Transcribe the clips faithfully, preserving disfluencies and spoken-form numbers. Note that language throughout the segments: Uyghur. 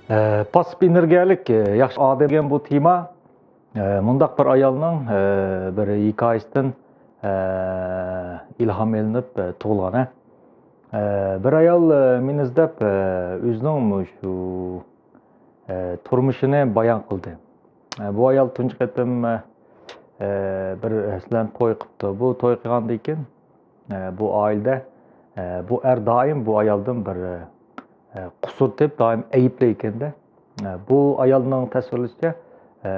ئە، پاسسىپ ئېنېرگىيەلىك، ئە، ياخشى ئادەم دېگەن بۇ تېما، ئە، مۇنداق بىر ئايالنىڭ، ئە، بىر ھېكايىسىدىن، ئە، ئىلھام ئېلىنىپ، ئە، تۇغۇلغان، ھە. ئە، بىر ئايال، ئە، مېنى ئىزدەپ، ئە، ئۆزىنىڭ مۇشۇ، ئە، تۇرمۇشىنى بايان قىلدى. ئە، بۇ ئايال تۇنجى قېتىم، ئە، ئە، بىر سىلەن توي قىپتۇ. بۇ توي قىلغاندىن كېيىن، ئە، بۇ ئائىلىدە، ئە، بۇ ئەر دائىم بۇ ئايالدىن بىر، ئە، قۇسۇر تېپىپ، دائىم ئەيىبلەيدىكەن-دە. ئە، بۇ ئايالنىڭ تەسۋىرلىشىچە، ئە،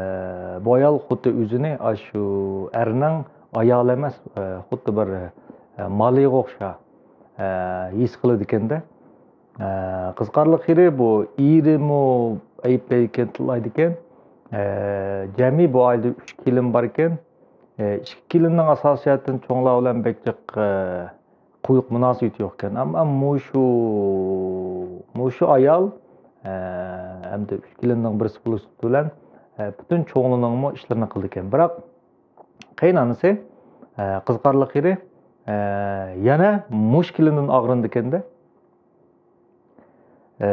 بۇ ئايال خۇددى ئۆزىنى ئاشۇ ئەرنىڭ ئايالى ئەمەس، ئە، خۇددى بىر، ئە، مالىغا ئوخشاش، ئە، ھېس قىلىدىكەن-دە. ئە، قىزىقارلىق يېرى، بۇ ئېرىمۇ ئەيىبلەيدىكەن، تىللايدىكەن. ئە، جەمئىي بۇ ئائىلىدە ئۈچ كېلىن باركەن. ئە، ئىككى كېلىننىڭ ئاساسىي جەھەتتىن چوڭلار بىلەن بەك جىق، ئە، قويۇق مۇناسىۋىتى يوقكەن. ئەم-، ئەمما مۇشۇ، مۇشۇ ئايال، ئە، ئەمدى ئۈچ كېلىننىڭ بىرسى بولۇش سۈپىتى بىلەن، ئە، پۈتۈن چوڭلىنىڭمۇ ئىشلىرىنى قىلىدىكەن. بىراق، قېيىنئانىسى، ئە، قىزىقارلىق يېرى، ئە، يەنە مۇشۇ كېلىندىن ئاغرىنىدىكەن-دە. ئە،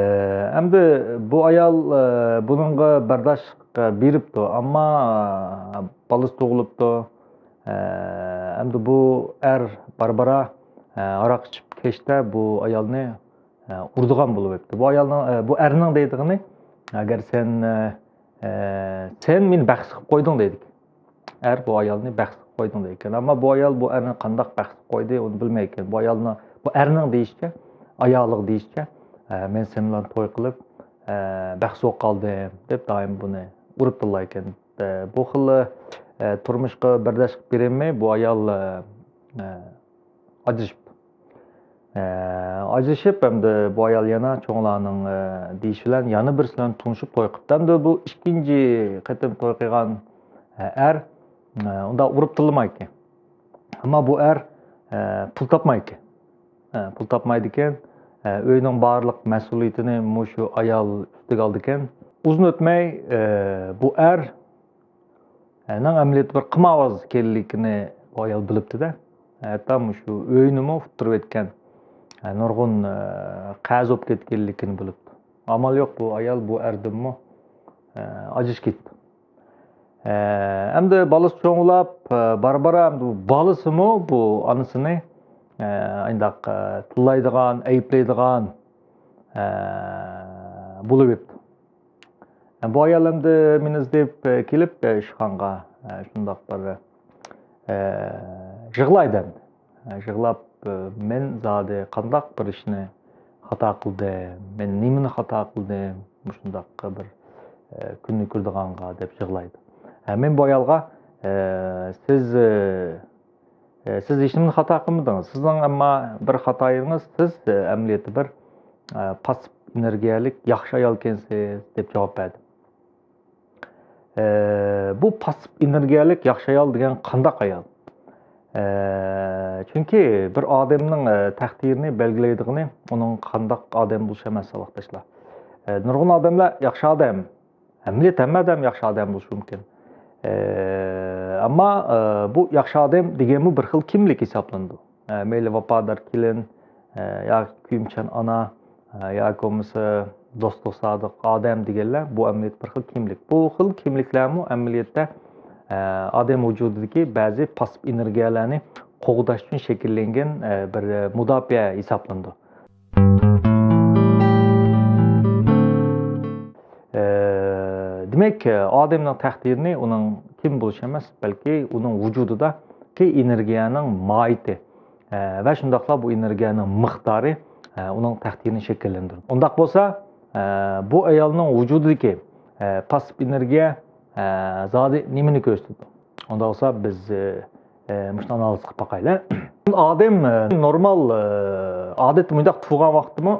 ئەمدى بۇ ئايال، ئە، بۇنىڭغا بەرداشلىق، ئە، بېرىپتۇ، ئەمما، ئە، بالىسى تۇغۇلۇپتۇ. ئە، ئەمدى بۇ ئەر بارا-بارا، ئە، ھاراق ئىچىپ كەچتە بۇ ئايالنى، ئە، ئۇرىدىغان بولۇۋېتىپتۇ. بۇ ئايالنىڭ، ئە، بۇ ئەرنىڭ دەيدىغىنى، ئەگەر سەن، ئە، ئە، سەن مېنى بەختسىز قىلىپ قويدۇڭ دەيدىكەن. ئەر بۇ ئايالنى بەختسىز قىلىپ قويدۇڭ دەيدىكەن. ئەمما بۇ ئايال بۇ ئەرنى قانداق بەختسىز قويدى، ئۇنى بىلمەيدىكەن. بۇ ئايالنىڭ، بۇ ئەرنىڭ دېيىشىچە، ئايالىغا دېيىشىچە، ئە، مەن سېنى بىلەن توي قىلىپ، ئە، بەختسىز بولۇپ قالدىم دەپ دائىم بۇنى ئۇرۇپ تىللايدىكەن. ئە، بۇ خىل، ئە، تۇرمۇشقا بەرداشلىق بېرەلمەي بۇ ئايال، ئە، ئە، ئاجرىشىپتۇ. ئە، ئاجرىشىپ، ئەمدى بۇ ئايال يەنە چوڭلارنىڭ، ئە، دېيىشى بىلەن يەنە بىرسى بىلەن تونۇشۇپ توي قىپتۇ. ئەمدى بۇ ئىككىنچى قېتىم توي قىلغان، ئە، ئەر، ئە، ئۇنداق ئۇرۇپ تىللىمايدىكەن. ئەمما بۇ ئەر، ئە، پۇل تاپمايدىكەن. ئە، پۇل تاپمايدىكەن. ئە، ئۆينىڭ بارلىق مەسئۇلىيىتىنى مۇشۇ ئايال ئۈستىگە ئالىدىكەن. ئۇزۇن ئۆتمەي، ئە، بۇ ئەر ئەرنىڭ ئەمەلىيەتتە بىر قىمارۋاز ئىكەنلىكىنى بۇ ئايال بىلىپتۇ-دە. ھەتتا مۇشۇ ئۆينىمۇ ئۇتتۇرۇۋەتكەن، ئە، نۇرغۇن، ئە، قەرز بولۇپ كەتكەنلىكىنى بىلىپتۇ. ئامال يوق، بۇ ئايال بۇ ئەردىنمۇ، ئە، ئاجرىشىپ كېتىپتۇ. ئە، ئەمدى بالىسى چوڭلاپ، ئە، بارا-بارا ئەمدى بۇ بالىسىمۇ بۇ ئانىسىنى، ئە، ئانداق، ئە، تىللايدىغان، ئەيىبلەيدىغان، ئە، بولۇۋېتىپتۇ. بۇ ئايال ئەمدى مېنى ئىزدەپ كېلىپ، ئىشخانىغا شۇنداق بىر يىغلايدۇ ئەمدى. يىغلاپ، مەن زادى قانداق بىر ئىشنى خاتا قىلدىم، مەن نېمىنى خاتا قىلدىم، مۇشۇنداق بىر كۈننى كۆرىدىغانغا دەپ يىغلايدۇ. مەن بۇ ئايالغا، سىز ئە، سىز ھېچنېمىنى خاتا قىلمىدىڭىز. سىزنىڭ ئەمما بىر خاتايىڭىز، سىز، ئە، ئەمەلىيەتتە بىر، ئە، پاسسىپ ئېنېرگىيەلىك ياخشى ئايال ئىكەنسىز، دەپ جاۋاب بەردىم. ئە، بۇ پاسسىپ ئېنېرگىيەلىك ياخشى ئايال دېگەن قانداق ئايال؟ ئە، چۈنكى بىر ئادەمنىڭ، ئە، تەقدىرىنى بەلگىلەيدىغىنى ئۇنىڭ قانداق ئادەم بولۇشى ئەمەس، ساۋاقداشلار. ئە، نۇرغۇن ئادەملەر ياخشى ئادەم، ئەمەلىيەتتە ھەممە ئادەم ياخشى ئادەم بولۇشى مۇمكىن. ئە، ئەمما، ئە، بۇ ياخشى ئادەم دېگەنمۇ بىر خىل كىملىك ھېسابلىنىدۇ. ئە، مەيلى ۋاپادار كېلىن، ئە، ياكى كۆيۈمچان ئانا، ئە، ياكى بولمىسا دوستلۇق سادىق ئادەم دېگەنلەر بۇ ئەمەلىيەتتە بىر خىل كىملىك. بۇ خىل كىملىكلەرمۇ ئەمەلىيەتتە، ئە، ئادەم ۋۇجۇدىدىكى بەزى پاسسىپ ئېنېرگىيەلەرنى قوغداش ئۈچۈن شەكىللەنگەن، ئە، بىر، ئە، مۇداپىئە ھېسابلىنىدۇ. ئە، دېمەك، ئادەمنىڭ تەقدىرىنى ئۇنىڭ كىم بولۇشى ئەمەس، بەلكى ئۇنىڭ ۋۇجۇدىدىكى ئېنېرگىيەنىڭ ماھىيىتى، ئە، ۋە شۇنداقلا بۇ ئېنېرگىيەنىڭ مىقدارى، ئە، ئۇنىڭ تەقدىرىنى شەكىللەندۈرىدۇ. ئۇنداق بولسا، ئە، بۇ ئايالنىڭ ۋۇجۇدىدىكى، ئە، پاسسىپ ئېنېرگىيە، ئە، زادى نېمىنى كۆرسىتىدۇ؟ ئۇنداق بولسا بىز، ئە، ئە، مۇشۇنى ئانالىز قىلىپ باقايلى. ئادەم، ئە، نورمال، ئە، ئادەتتە مۇنداق تۇغان ۋاقتىمۇ،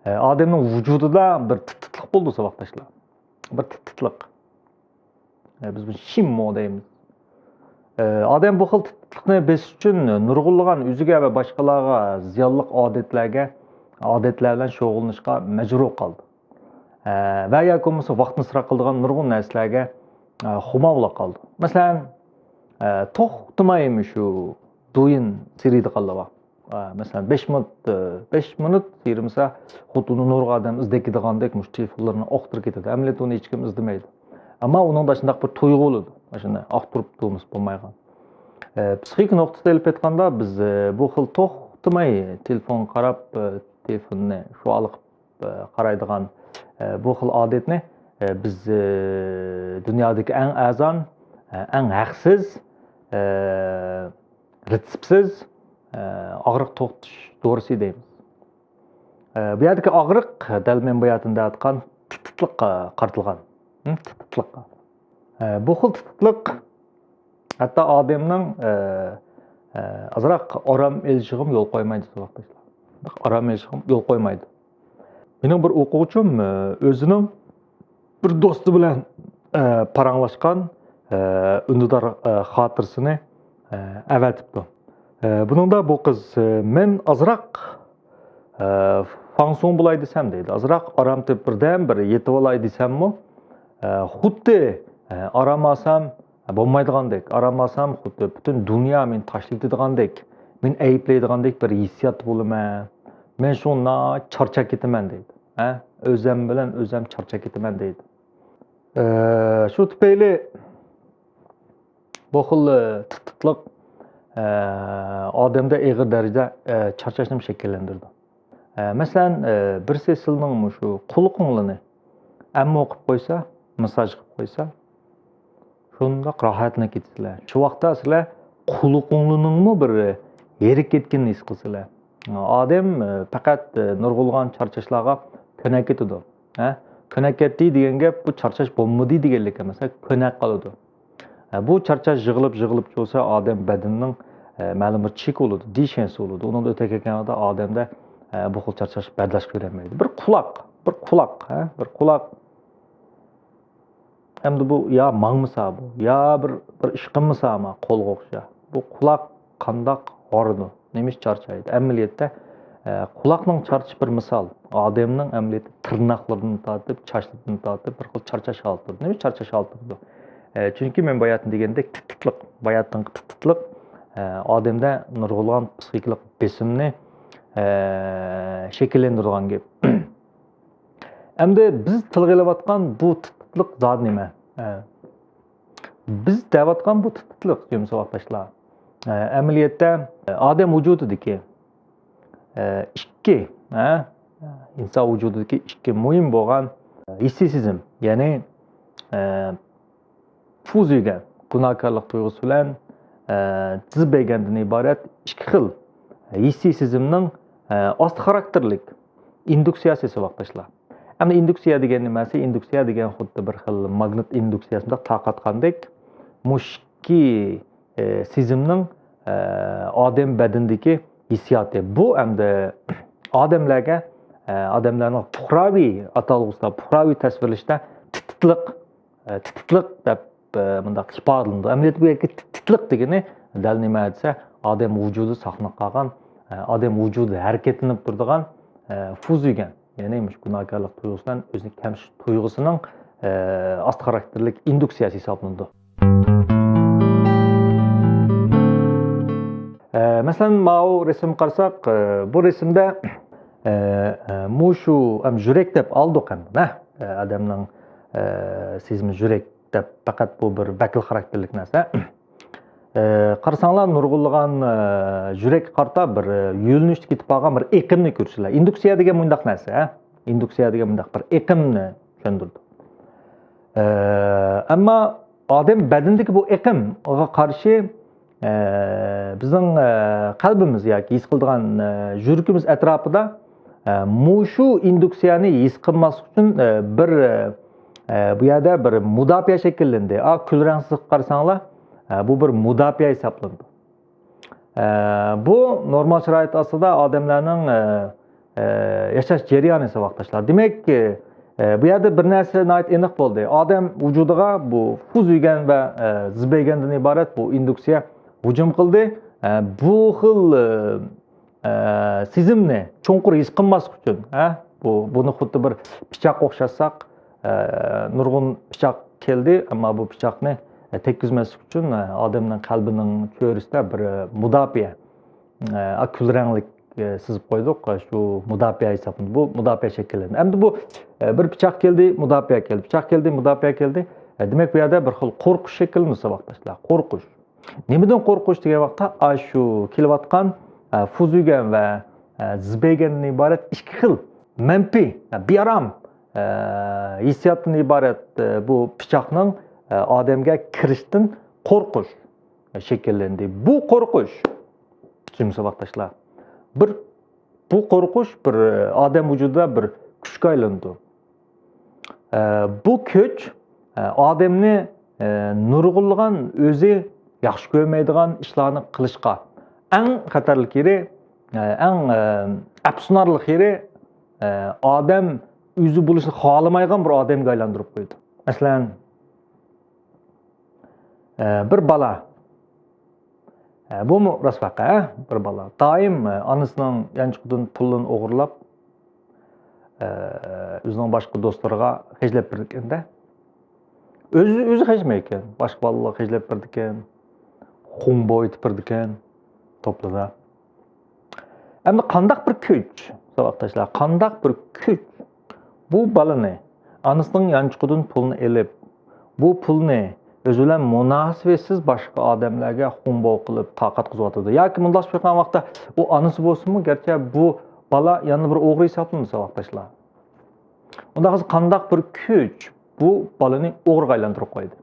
ئە، ئادەمنىڭ ۋۇجۇدىدا بىر تىت-تىتلىق بولىدۇ، ساۋاقداشلار. بىر تىت-تىتلىق. ئە، بىز بۇنى شىممو دەيمىز. ئە، ئادەم بۇ خىل تىت-تىتلىقنى بېسىش ئۈچۈن نۇرغۇنلىغان ئۆزىگە ۋە باشقىلارغا زىيانلىق ئادەتلەرگە، ئادەتلەر بىلەن شۇغۇللىنىشقا مەجبۇر بولۇپ قالىدۇ. ئە، ۋە ياكى بولمىسا ۋاقتىنى ئىسراپ قىلىدىغان نۇرغۇن نەرسىلەرگە، ئە، خۇمار بولۇپ قالىدۇ. مەسىلەن، ئە، توختىماي مۇشۇ دويىن سېرىيدىغانلار بار. ئە، مەسىلەن، بەش مىنۇت، ئە، بەش مىنۇت يېرىم سائەت خۇددى ئۇنى نۇرغۇن ئادەم ئىزدەيدىغاندەك مۇشۇ تېلېفونلىرىنى ئوقتۇرۇپ كېتىدۇ. ئەمەلىيەتتە ئۇنى ھېچكىم ئىزدىمەيدۇ. ئەمما ئۇنىڭدا شۇنداق بىر تۇيغۇ بولىدۇ. مانا شۇنى ئاختۇرۇپ تۇرمىسا بولمايدىغان. ئە، پسىخىكا نۇقتىسىدا ئېلىپ ئېيتقاندا، بىز، ئە، بۇ خىل توختىماي تېلېفونغا قاراپ، ئە، تېلېفوننى شۇ ئالىقىپ، ئە، قارايدىغان، ئە، بۇ خىل ئادەتنى، ئە، بىز، ئە، دۇنيادىكى ئەڭ ئەرزان، ئە، ئەڭ ھەقسىز، ئە، رېتسېپسىز، ئە، ئاغرىق توختىتىش دورىسى دەيمىز. ئە، بۇ يەردىكى ئاغرىق دەل مەن بۇ يەردىن دەۋاتقان تىتىتلىققا قارىتىلغان. ھە، تىتىتلىققا. ئە، بۇ خىل تىتىتلىق ھەتتا ئادەمنىڭ، ئە، ئە، ئازراق ئارام ئېلىشىغىمۇ يول قويمايدۇ، ساۋاقداشلار. ئارام ئېلىشىغىمۇ يول قويمايدۇ. مېنىڭ بىر ئوقۇغۇچىم، ئە، ئۆزىنىڭ بىر دوستى بىلەن، ئە، پاراڭلاشقان، ئە، ئۈندىدار، ئە، خاتىرىسىنى، ئە، ئەۋەتىپتۇ. ئە، بۇنىڭدا بۇ قىز، ئە، مەن ئازراق، ئە، فاڭسۇڭ بولاي دېسەم دەيدۇ. ئازراق ئارام تېپىپ بىردەم بىر يېتىۋالاي دېسەممۇ، ئە، خۇددى، ئە، ئارام ئالسام، بولمايدىغاندەك، ئارام ئالسام خۇددى پۈتۈن دۇنيا مېنى تاشلىۋېتىدىغاندەك، مېنى ئەيىبلەيدىغاندەك بىر ھېسسىياتتا بولىمەن. مەن شۇڭا چارچاپ كېتىمەن دەيدۇ. ھە؟ ئۆزۈم بىلەن ئۆزۈم چارچاپ كېتىمەن دەيدۇ. ئە، شۇ تۈپەيلى بۇ خىل تىتىتلىق، ئە، ئادەمدە ئېغىر دەرىجىدە، ئە، چارچاشنى شەكىللەندۈرىدۇ. ئە، مەسىلەن، ئە، بىرسى سىلىنىڭ مۇشۇ قۇلىقىڭلىنى ئەممە قىلىپ قويسا، ماسساژ قىلىپ قويسا، شۇنداق راھەتلىنىپ كېتىسىلەر. شۇ ۋاقىتتا سىلەر قۇلىقىڭلىنىڭمۇ بىر ھېرىپ كەتكىنىنى ھېس قىلىسىلەر. ئادەم، ئە، پەقەت، ئە، نۇرغۇنلىغان چارچاشلارغا كۆنۈپ كېتىدۇ. ھە؟ كۆنۈپ كەتتى دېگەن گەپ بۇ چارچاش بولمىدى دېگەنلىك ئەمەس، كۆنۈپ قالىدۇ. ئە، بۇ چارچاش يىغىلىپ، يىغىلىپ تۇرسا، ئادەم بەدىنىنىڭ، ئە، مەلۇم بىر چېكى بولىدۇ، دېشەنسى بولىدۇ. ئۇنىڭدىن ئۆتۈپ كەتكەن ۋاقىتتا ئادەمدە، ئە، بۇ خىل چارچاش بەرداشلىق بېرەلمەيدۇ. بىر قۇلاق، بىر قۇلاق، ھە، بىر قۇلاق. ئەمدى بۇ يا ماڭمىسا بۇ، يا بىر، بىر ئىش قىلمىسا ما قولغا ئوخشاش. بۇ قۇلاق قانداق ھارىدۇ؟ نېمە ئىش چارچايدۇ؟ ئەمەلىيەتتە، ئە، قۇلاقنىڭ چارچىشى بىر مىسال. ئادەمنىڭ ئەمەلىيەتتە تىرناقلىرىدىن تارتىپ، چاچلىرىدىن تارتىپ بىر خىل چارچاش ھالىتى بولىدۇ. نېمە چارچاش ھالىتى بولىدۇ؟ ئە، چۈنكى مەن باياتىن دېگەندەك، تىتىتلىق، باياتىنقى تىتىتلىق، ئە، ئادەمدە نۇرغۇنلىغان پسىخىكىلىق بېسىمنى، ئە، شەكىللەندۈرىدىغان گەپ. ئەمدى بىز تىلغا ئېلىۋاتقان بۇ تىتىتلىق زادى نېمە؟ ئە، بىز دەۋاتقان بۇ تىتىتلىق، جۇمۇ ساۋاقداشلار، ئە، ئەمەلىيەتتە، ئە، ئادەم ۋۇجۇدىدىكى، ئە، ئىككى، ئە، ئىنسان ۋۇجۇدىدىكى ئىككى مۇھىم بولغان، ئە، ھېسسىي سېزىم، يەنى، ئە، فۇزيۈگەن، گۇناھكارلىق تۇيغۇسى بىلەن، ئە، زىبېيگەندىن ئىبارەت ئىككى خىل ھېسسىي سېزىمنىڭ، ئە، ئاستا خاراكتېرلىك ئىندۇكسىيەسى ساۋاقداشلار. ئەمدى ئىندۇكسىيە دېگەن نېمىسى؟ ئىندۇكسىيە دېگەن خۇددى بىر خىل ماگنىت ئىندۇكسىيەسى، مۇنداق تارقاتقاندەك، مۇشۇ ئىككى، ئە، سېزىمنىڭ، ئە، ئادەم بەدىنىدىكى ھېسسىياتى. بۇ ئەمدى ئادەملەرگە، ئە، ئادەملەرنىڭ پۇقراۋى ئاتالغۇسىدا، پۇقراۋى تەسۋىرلىشىدە تىتىتلىق، ئە، تىتىتلىق دەپ، ئە، مۇنداق ئىپادىلىنىدۇ. ئەمەلىيەتتە بۇ يەردىكى تىتىتلىق دېگىنى دەل نېمە دېسە، ئادەم ۋۇجۇدى ساقلىنىپ قالغان، ئە، ئادەم ۋۇجۇدى ھەرىكەتلىنىپ تۇرىدىغان، ئە، فۇزيۈگەن. يەنى مۇشۇ گۇناھكارلىق تۇيغۇسى بىلەن ئۆزىنى كەمسىتىش تۇيغۇسىنىڭ، ئە، ئاستا خاراكتېرلىك ئىندۇكسىيەسى ھېسابلىنىدۇ. ئە، مەسىلەن، ماۋۇ رەسىمگە قارىساق، ئە، بۇ رەسىمدە، ئە، ئە، مۇشۇ، ئەم، يۈرەك دەپ ئالدۇق ئەمدى، نە؟ ئە، ئادەمنىڭ، ئە، سېزىمى يۈرەك دەپ پەقەت بۇ بىر ۋەكىل خاراكتېرلىك نەرسە. ئە، قارىساڭلار، نۇرغۇنلىغان، ئە، يۈرەككە قارىتا بىر، ئە، يۆنىلىشتە كېتىپ قالغان بىر ئېقىمنى كۆرىسىلەر. ئىندۇكسىيە دېگەن مۇنداق نەرسە، ھە؟ ئىندۇكسىيە دېگەن مۇنداق بىر ئېقىمنى چۈشەندۈرىدۇ. ئە، ئەمما ئادەم بەدىنىدىكى بۇ ئېقىمغا قارشى، ئە، بىزنىڭ، ئە، قەلبىمىز ياكى ھېس قىلىدىغان، ئە، يۈرىكىمىز ئەتراپىدا، ئە، مۇشۇ ئىندۇكسىيەنى ھېس قىلماسلىق ئۈچۈن، ئە، بىر، ئە، بۇ يەردە بىر مۇداپىئە شەكىللەندى. ئا، كۈل رەڭسىز قارىساڭلار، ئە، بۇ بىر مۇداپىئە ھېسابلىنىدۇ. ئە، بۇ نورمال شارائىت ئاستىدا ئادەملەرنىڭ، ئە، ئە، ياشاش جەريانى ساۋاقداشلار. دېمەك، ئە، بۇ يەردە بىر نەرسە ناھايىتى ئېنىق بولدى. ئادەم ۋۇجۇدىغا بۇ فۇزيۈگەن ۋە، ئە، زىبېيگەندىن ئىبارەت بۇ ئىندۇكسىيە ھۇجۇم قىلدى. ئە، بۇ خىل، ئە، ئە، سېزىمنى چوڭقۇر ھېس قىلماسلىق ئۈچۈن، ھە، بۇ، بۇنى خۇددى بىر پىچاققا ئوخشاتساق، ئە، نۇرغۇن پىچاق كەلدى، ئەمما بۇ پىچاقنى، ئە، تەگكۈزمەسلىك ئۈچۈن، ئە، ئادەمنىڭ قەلبىنىڭ چۆرىسىدە بىر، ئە، مۇداپىئە، ئە، كۈل رەڭلىك، ئە، سىزىپ قويدۇق. ئە، شۇ مۇداپىئە ھېسابلىنىدۇ. بۇ مۇداپىئە شەكىللەندى. ئەمدى بۇ، ئە، بىر پىچاق كەلدى، مۇداپىئە كەلدى، پىچاق كەلدى، مۇداپىئە كەلدى. ئە، دېمەك، بۇ يەردە بىر خىل قورقۇش شەكىللىنىدۇ، ساۋاقداشلار. قورقۇش. نېمىدىن قورقۇش دېگەن ۋاقىتتا، ئاشۇ كېلىۋاتقان، ئە، فۇزۇگەن ۋە، ئە، زىبېيگەندىن ئىبارەت ئىككى خىل مەنپىي، ئە، بىئارام، ئە، ھېسسىياتتىن ئىبارەت، ئە، بۇ پىچاقنىڭ، ئە، ئادەمگە كىرىشتىن قورقۇش شەكىللەندى. بۇ قورقۇش، چۈشىنىمىز ساۋاقداشلار؟ بىر، بۇ قورقۇش بىر، ئە، ئادەم ۋۇجۇدىدا بىر كۈچكە ئايلىنىدۇ. ئە، بۇ كۈچ، ئە، ئادەمنى، ئە، نۇرغۇنلىغان ئۆزى ياخشى كۆرمەيدىغان ئىشلارنى قىلىشقا، ئەڭ خەتەرلىك يېرى، ئە، ئەڭ، ئە، ئەپسۇسلىنارلىق يېرى، ئە، ئادەم ئۆزى بولۇشنى خالىمايدىغان بىر ئادەمگە ئايلاندۇرۇپ قويىدۇ. مەسىلەن، ئە، بىر بالا، ئە، بۇمۇ راست ۋەقە، بىر بالا دائىم، ئە، ئانىسىنىڭ يانچۇقىدىن پۇلىنى ئوغرىلاپ، ئە، ئۆزىنىڭ باشقا دوستلىرىغا خەجلەپ بېرىدىكەن-دە. ئۆزى، ئۆزى خەجلىمەيدىكەن، باشقا بالىلارغا خەجلەپ بېرىدىكەن، خۇڭبو ئېتىپ بېرىدىكەن توپلىدا. ئەمدى قانداق بىر كۈچ، ساۋاقداشلار، قانداق بىر كۈچ بۇ بالىنى ئانىسىنىڭ يانچۇقىدىن پۇلنى ئېلىپ، بۇ پۇلنى ئۆزى بىلەن مۇناسىۋەتسىز باشقا ئادەملەرگە خۇڭبو قىلىپ تارقاتقۇزۇۋاتىدۇ؟ ياكى مۇنداقچە قىلغان ۋاقىتتا، ئۇ ئانىسى بولسىمۇ، گەرچە بۇ بالا يەنە بىر ئوغرى ھېسابلىنىدۇ، ساۋاقداشلار. ئۇنداق قىلسا، قانداق بىر كۈچ بۇ بالىنى ئوغرىغا ئايلاندۇرۇپ قويدى؟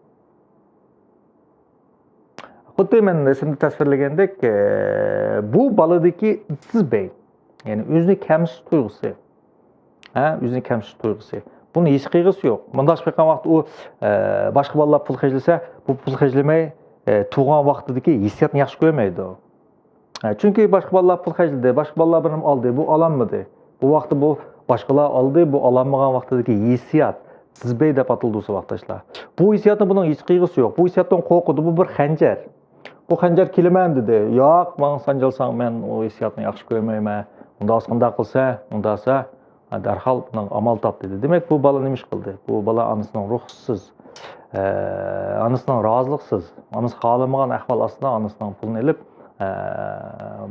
خۇددى مەن رەسىمدە تەسۋىرلىگەندەك، ئە، بۇ بالىدىكى زىبېي، يەنى ئۆزىنى كەمسىتىش تۇيغۇسى، ھە، ئۆزىنى كەمسىتىش تۇيغۇسى. بۇنى ھېس قىلغۇسى يوق. مۇنداق قىلغان ۋاقىتتا ئۇ، ئە، باشقا بالىلار پۇل خەجلىسە، بۇ پۇل خەجلىمەي، ئە، تۇغان ۋاقتىدىكى ھېسسىياتنى ياخشى كۆرمەيدۇ. ھە، چۈنكى باشقا بالىلار پۇل خەجلىدى، باشقا بالىلار بىر نېمە ئالدى، بۇ ئالالمىدى. بۇ ۋاقىتتا بۇ باشقىلار ئالدى، بۇ ئالالمىغان ۋاقتىدىكى ھېسسىيات، زىبېي دەپ ئاتىلىدۇ، ساۋاقداشلار. بۇ ھېسسىياتنى بۇنىڭ ھېس قىلغۇسى يوق. بۇ ھېسسىياتتىن قورقىدۇ. بۇ بىر خەنجەر. بۇ خەنجەر كېلىمەن دېدى. ياق، ماڭا سانجىلساڭ، مەن ئۇ ھېسسىياتنى ياخشى كۆرمەيمەن. ئۇنداق قىلسا، ئۇنداق قىلسا، ھە، دەرھال بۇنىڭ ئامال تاپ دېدى. دېمەك، بۇ بالا نېمە ئىش قىلدى؟ بۇ بالا ئانىسىنىڭ رۇخسىتىسىز، ئە، ئانىسىنىڭ رازىلىقسىز، ئانىسى خالىمىغان ئەھۋال ئاستىدا ئانىسىنىڭ پۇلىنى ئېلىپ، ئە،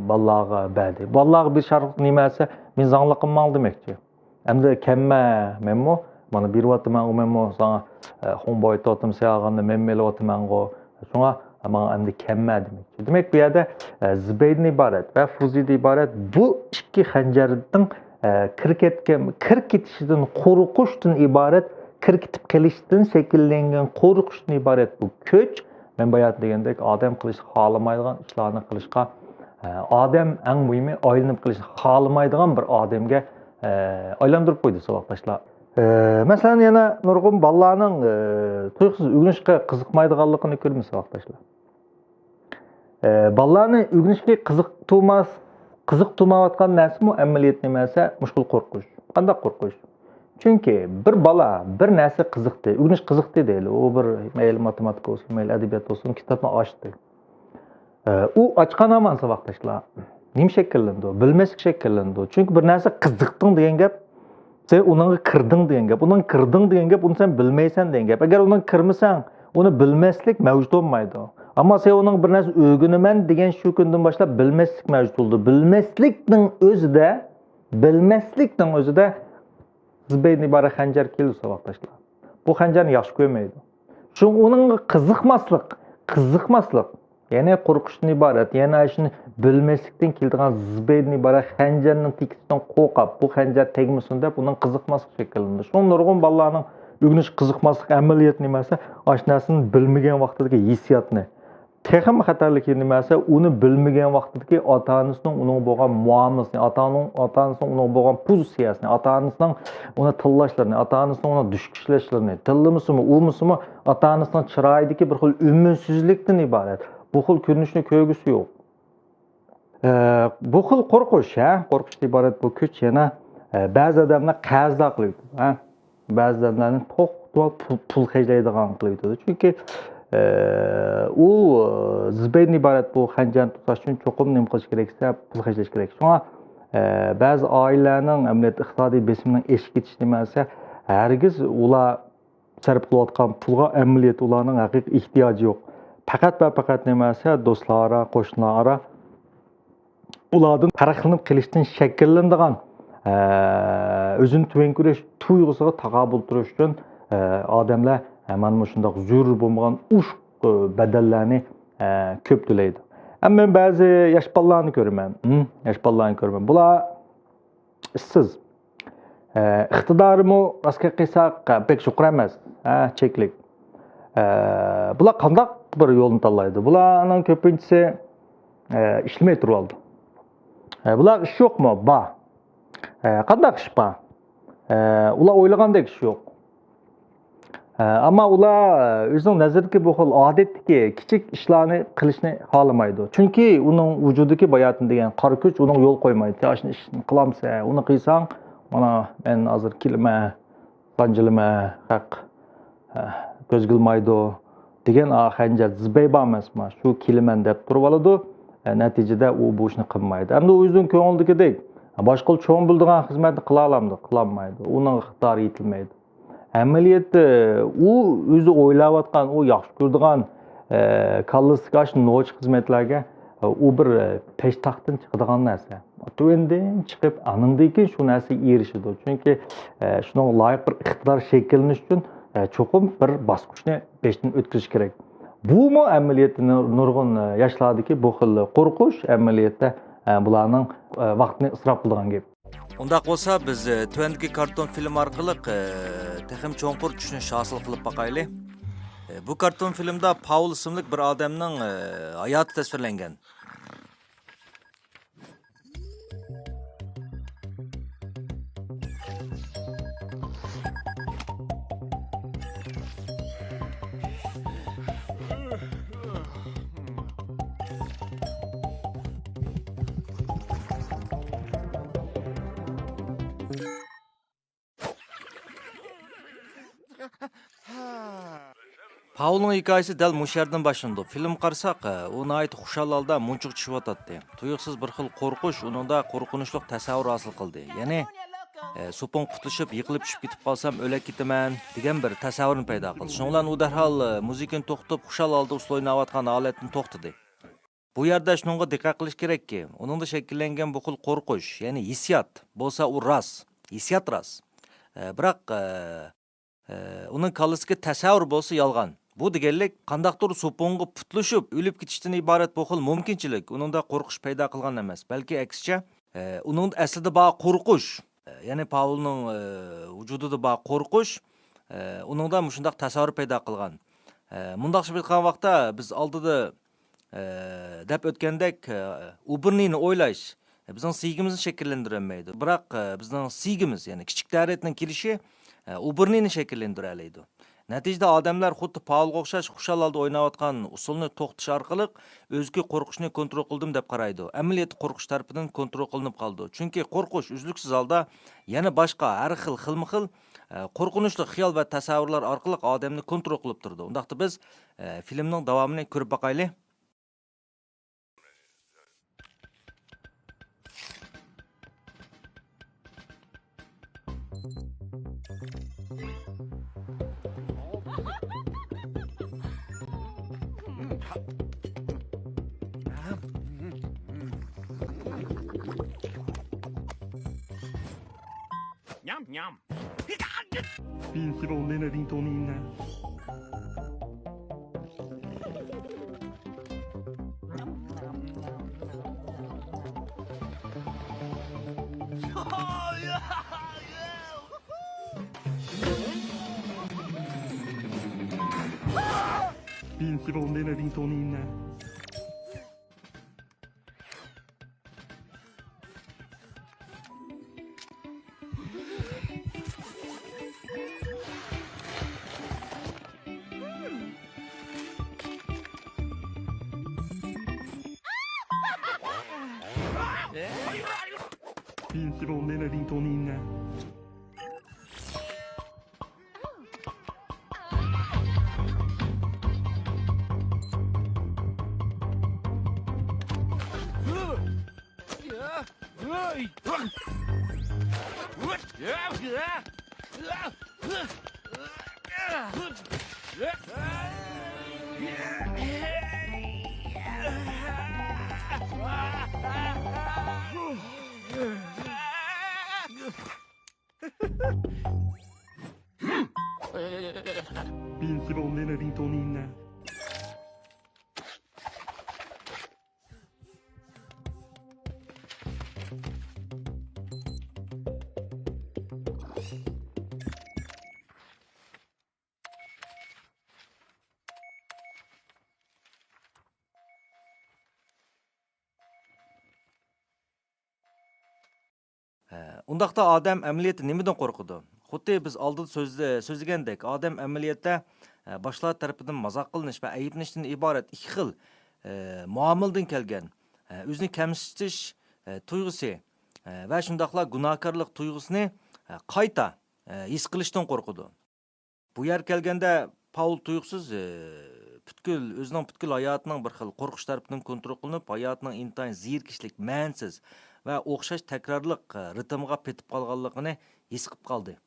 بالىلارغا بەردى. بالىلارغا بېرىش ئارقىلىق نېمە دېسە، مېنى زاڭلىق قىلماڭ دېمەكچى. ئەمدى كەممە مەنمۇ، مانا بېرىۋاتىمەنغۇ مەنمۇ ساڭا، ئە، خۇڭبو ئېتىۋاتىمەن، سېنىڭ ئالغاندا مەنمۇ ئېلىۋاتىمەنغۇ. شۇڭا ماڭا ئەمدى كەممە دېمەكچى. دېمەك، بۇ يەردە، ئە، زىبېيدىن ئىبارەت ۋە فۇزىدىن ئىبارەت بۇ ئىككى خەنجەرنىڭ، ئە، كىر كەتكەن، كىر كېتىشىدىن قورقۇشتىن ئىبارەت، كىر كېتىپ قېلىشتىن شەكىللەنگەن قورقۇشتىن ئىبارەت بۇ كۈچ. مەن باياتىن دېگەندەك، ئادەم قىلىشقا خالىمايدىغان ئىشلارنى قىلىشقا، ئە، ئادەم ئەڭ مۇھىمى ئايلىنىپ قېلىشنى خالىمايدىغان بىر ئادەمگە، ئە، ئايلاندۇرۇپ قويدى، ساۋاقداشلار. ئە، مەسىلەن، يەنە نۇرغۇن بالىلارنىڭ، ئە، تۇيۇقسىز ئۆگىنىشكە قىزىقمايدىغانلىقىنى كۆرىمىز، ساۋاقداشلار. ئە، بالىلارنى ئۆگىنىشكە قىزىقتۇرماس، قىزىقتۇرمايۋاتقان نەرسىمۇ ئەمەلىيەت نېمە دېسە، مۇشۇ خىل قورقۇش. قانداق قورقۇش؟ چۈنكى بىر بالا بىر نەرسە قىزىقتى، ئۆگىنىش قىزىقتى دەيلى. ئۇ بىر مەيلى ماتېماتىكا بولسۇن، مەيلى ئەدەبىيات بولسۇن، كىتابنى ئاچتى. ئە، ئۇ ئاچقان ھامان، ساۋاقداشلار، نېمە شەكىللىنىدۇ؟ بىلمەسلىك شەكىللىنىدۇ. چۈنكى بىر نەرسە قىزىقتىڭ دېگەن گەپ، سەن ئۇنىڭغا كىردىڭ دېگەن گەپ. ئۇنىڭغا كىردىڭ دېگەن گەپ، ئۇنى سەن بىلمەيسەن دېگەن گەپ. ئەگەر ئۇنىڭغا كىرمىسەڭ، ئۇنى بىلمەسلىك مەۋجۇت بولمايدۇ. ئەمما سەن ئۇنىڭغا بىر نەرسە ئۆگىنىمەن دېگەن شۇ كۈندىن باشلاپ بىلمەسلىك مەۋجۇت بولىدۇ. بىلمەسلىكنىڭ ئۆزىدە، بىلمەسلىكنىڭ ئۆزىدە زىبېيدىن ئىبارەت خەنجەر كېلىدۇ، ساۋاقداشلار. بۇ خەنجەرنى ياخشى كۆرمەيدۇ. شۇڭا ئۇنىڭغا قىزىقماسلىق، قىزىقماسلىق، يەنى قورقۇشتىن ئىبارەت، يەنى شۇنى بىلمەسلىكتىن كېلىدىغان زىبېيدىن ئىبارەت خەنجەرنىڭ تېگىشىدىن قورقۇپ، بۇ خەنجەر تەگمىسۇن دەپ ئۇنىڭ قىزىقماسلىقى شەكىللىنىدۇ. شۇڭا نۇرغۇن بالىلارنىڭ ئۆگىنىش قىزىقماسلىق ئەمەلىيەت نېمە دېسە، ئاشۇ نەرسىنى بىلمىگەن ۋاقتىدىكى ھېسسىياتنى، تېخىمۇ خەتەرلىكى نېمە دېسە، ئۇنى بىلمىگەن ۋاقتىدىكى ئاتا-ئانىسىنىڭ ئۇنىڭغا بولغان مۇئامىلىسىنى، ئاتا-ئانىنىڭ، ئاتا-ئانىسىنىڭ ئۇنىڭغا بولغان پوزىتسىيەسىنى، ئاتا-ئانىسىنىڭ ئۇنى تىللاشلىرىنى، ئاتا-ئانىسىنىڭ ئۇنى دۈشكۈچلەشلىرىنى، تىللىمىسىمۇ، ئۇمىسىمۇ ئاتا-ئانىسىنىڭ چىرايىدىكى بىر خىل ئۈمىدسىزلىكتىن ئىبارەت. بۇ خىل كۆرۈنۈشنى كۆرگۈسى يوق. ئە، بۇ خىل قورقۇش، ھە، قورقۇشتىن ئىبارەت بۇ كۈچ يەنە، ئە، بەزى ئادەملەر قەرزدار قىلىۋېتىدۇ، ھە. بەزى ئادەملەرنى توختىماي پۇل، پۇل خەجلەيدىغان قىلىۋېتىدۇ. چۈنكى، ئە، ئۇ، ئە، زىبېيدىن ئىبارەت بۇ خەنجەرنى توساش ئۈچۈن چوقۇم نېمە قىلىش كېرەك دېسە، پۇل خەجلەش كېرەك. شۇڭا، ئە، بەزى ئائىلىلەرنىڭ ئەمەلىيەتتە ئىقتىسادىي بېسىمىنىڭ ئېشىپ كېتىشى نېمە دېسە، ھەرگىز ئۇلار سەرپ قىلىۋاتقان پۇلغا ئەمەلىيەتتە ئۇلارنىڭ ھەقىقىي ئېھتىياجى يوق. پەقەت ۋە پەقەت نېمە دېسە، دوستلار ئارا، قوشنىلار ئارا ئۇلاردىن پەرقلىنىپ قېلىشتىن شەكىللىنىدىغان، ئە، ئۆزىنى تۆۋەن كۆرۈش تۇيغۇسىغا تاقابىل تۇرۇش ئۈچۈن، ئە، ئادەملەر، ئە، مانا مۇشۇنداق زۆرۈر بولمىغان ئوشۇق، ئە، بەدەللەرنى، ئە، كۆپ تۆلەيدۇ. ئەمما مەن بەزى ياش بالىلارنى كۆرىمەن. ھىم، ياش بالىلارنى كۆرىمەن. بۇلار ئىشسىز. ئە، ئىقتىدارىمۇ راستىنى قىلساق، بەك يۇقىرى ئەمەس. ئە، چەكلىك. ئە، بۇلار قانداق بىر يولنى تاللايدۇ؟ بۇلارنىڭ كۆپىنچىسى، ئە، ئىشلىمەي تۇرۇۋالىدۇ. ئە، بۇلارغا ئىش يوقمۇ؟ بار. ئە، قانداق ئىش بار؟ ئە، ئۇلار ئويلىغاندەك ئىش يوق. ئە، ئەمما ئۇلار ئۆزىنىڭ نەزىرىدىكى بۇ خىل ئادەتتىكى كىچىك ئىشلارنى قىلىشنى خالىمايدۇ. چۈنكى ئۇنىڭ ۋۇجۇدىدىكى باياتىن دېگەن قارا كۈچ ئۇنىڭغا يول قويمايدۇ. «سەن ئاشۇ ئىشنى قىلامسەن، ئۇنى قىلساڭ، مانا مەن ھازىر كېلىمەن، سانجىلىمەن، خەق، ئە، كۆزگە ئىلمايدۇ» دېگەن ئا خەنجەر زىبەي بار ئەمەسما، شۇ «كېلىمەن» دەپ تۇرۇۋالىدۇ. ئە، نەتىجىدە ئۇ بۇ ئىشنى قىلمايدۇ. ئەمدى ئۇ ئۆزىنىڭ كۆڭلىدىكىدەك، باشقىلار چوڭ بىلىدىغان خىزمەتنى قىلالامدۇ؟ قىلالمايدۇ. ئۇنىڭ ئىقتىدارى يېتىلمەيدۇ. ئەمەلىيەتتە ئۇ ئۆزى ئويلاۋاتقان، ئۇ ياخشى كۆرىدىغان، ئە، كاللىسىدىكى ئاشۇ نوچى خىزمەتلەرگە، ئە، ئۇ بىر، ئە، پەشتاقتىن چىقىدىغان نەرسە. تۆۋەندىن چىقىپ، ئانىڭدىن كېيىن شۇ نەرسىگە ئېرىشىدۇ. چۈنكى، ئە، شۇنىڭغا لايىق بىر ئىقتىدار شەكىللىنىش ئۈچۈن، ئە، چوقۇم بىر باسقۇچنى بېشىدىن ئۆتكۈزۈش كېرەك. بۇمۇ ئەمەلىيەتتە نۇر-، نۇرغۇن، ئە، ياشلاردىكى بۇ خىل قورقۇش ئەمەلىيەتتە، ئە، بۇلارنىڭ، ئە، ۋاقتىنى ئىسراپ قىلىدىغان گەپ. ئۇنداق بولسا، بىز، ئە، تۆۋەندىكى كارتون فىلىم ئارقىلىق، ئە، تېخىمۇ چوڭقۇر چۈشىنىش ھاسىل قىلىپ باقايلى. ئە، بۇ كارتون فىلىمدا پاۋل ئىسىملىك بىر ئادەمنىڭ، ئە، ھاياتى تەسۋىرلەنگەن. پاۋلنىڭ ھېكايىسى دەل مۇشۇ يەردىن باشلىنىدۇ. فىلىمغا قارىساق، ئۇ ناھايىتى خۇشال ھالدا مۇنچىغا چۈشۈۋاتاتتى. تۇيۇقسىز بىر خىل قورقۇش ئۇنىڭدا قورقۇنچلۇق تەسەۋۋۇر ھاسىل قىلدى. يەنى، سوپۇڭ پۇتلىشىپ، يىقىلىپ چۈشۈپ كېتىپ قالسام ئۆلەپ كېتىمەن، دېگەن بىر تەسەۋۋۇرنى پەيدا قىلدى. شۇنىڭ بىلەن ئۇ دەرھال مۇزىكىنى توختىتىپ، خۇشال ھالدا ئۇسسۇل ئويناۋاتقان ھالەتتىن توختىدى. بۇ يەردە شۇنىڭغا دىققەت قىلىش كېرەككى، ئۇنىڭدا شەكىللەنگەن بۇ خىل قورقۇش، يەنى ھېسسىيات بولسا ئۇ راست، ھېسسىيات راست. ئە، بىراق، ئە، ئە، ئۇنىڭ كاللىسىدىكى تەسەۋۋۇر بولسا يالغان. بۇ دېگەنلىك قانداقتۇر سوپۇڭغا پۇتلىشىپ ئۆلۈپ كېتىشتىن ئىبارەت بۇ خىل مۇمكىنچىلىك ئۇنىڭدا قورقۇش پەيدا قىلغان ئەمەس، بەلكى ئەكسىچە، ئە، ئۇنىڭدا ئەسلىدە بار قورقۇش، ئە، يەنى پاۋلنىڭ، ئە، ۋۇجۇدىدا بار قورقۇش، ئە، ئۇنىڭدا مۇشۇنداق تەسەۋۋۇر پەيدا قىلغان. ئە، مۇنداقچە ئېيتقان ۋاقىتتا بىز ئالدىدا ئە، دەپ ئۆتكەندەك، ئە، ئۇ بىر نېنى ئويلاش، ئە، بىزنىڭ سىيگىمىزنى شەكىللەندۈرەلمەيدۇ. بىراق، ئە، بىزنىڭ سىيگىمىز، يەنى كىچىك تەرەتنىڭ كېلىشى، ئە، ئۇ بىر نېنى شەكىللەندۈرەلەيدۇ. نەتىجىدە ئادەملەر خۇددى پاۋلغا ئوخشاش خۇشال ھالدا ئويناۋاتقان ئۇسسۇلنى توختىتىش ئارقىلىق ئۆزىكى قورقۇشنى كونترول قىلدىم دەپ قارايدۇ. ئەمەلىيەتتە قورقۇش تەرىپىدىن كونترول قىلىنىپ قالىدۇ. چۈنكى قورقۇش ئۈزلۈكسىز ھالدا يەنە باشقا ھەر خىل خىلمۇ خىل، ئە، قورقۇنچلۇق خىيال ۋە تەسەۋۋۇرلار ئارقىلىق ئادەمنى كونترول قىلىپ تۇرىدۇ. ئۇنداقتا بىز، ئە، فىلىمنىڭ داۋامىنى كۆرۈپ باقايلى. Nyam, nyam. Pinsi ba onde na ding toni na. Pinsi ba onde na ding toni na. Pinsi ba onde na ding toni na. Invincible Nina Vintonina. ھە، ئۇنداقتا ئادەم ئەمەلىيەتتە نېمىدىن قورقىدۇ؟ خۇددى بىز ئالدىدا سۆزلە-، سۆزلىگەندەك، ئادەم ئەمەلىيەتتە، ھە، باشقىلار تەرىپىدىن مازاق قىلىنىش ۋە ئەيىبلىنىشتىن ئىبارەت ئىككى خىل، ھە، مۇئامىلىدىن كەلگەن، ھە، ئۆزىنى كەمسىتىش، ھە، تۇيغۇسى، ھە، ۋە شۇنداقلا گۇناھكارلىق تۇيغۇسىنى، ھە، قايتا، ھە، ھېس قىلىشتىن قورقىدۇ. بۇ يەرگە كەلگەندە پاۋل تۇيۇقسىز، ئى، پۈتكۈل، ئۆزىنىڭ پۈتكۈل ھاياتىنىڭ بىر خىل قورقۇش تەرىپىدىن كونترول قىلىنىپ، ھاياتىنىڭ ئىنتايىن زېرىكىشلىك، مەنىسىز ۋە ئوخشاش تەكرارلىق، ئى، رىتىمغا پېتىپ قالغانلىقىنى ھېس قىلىپ قالدى.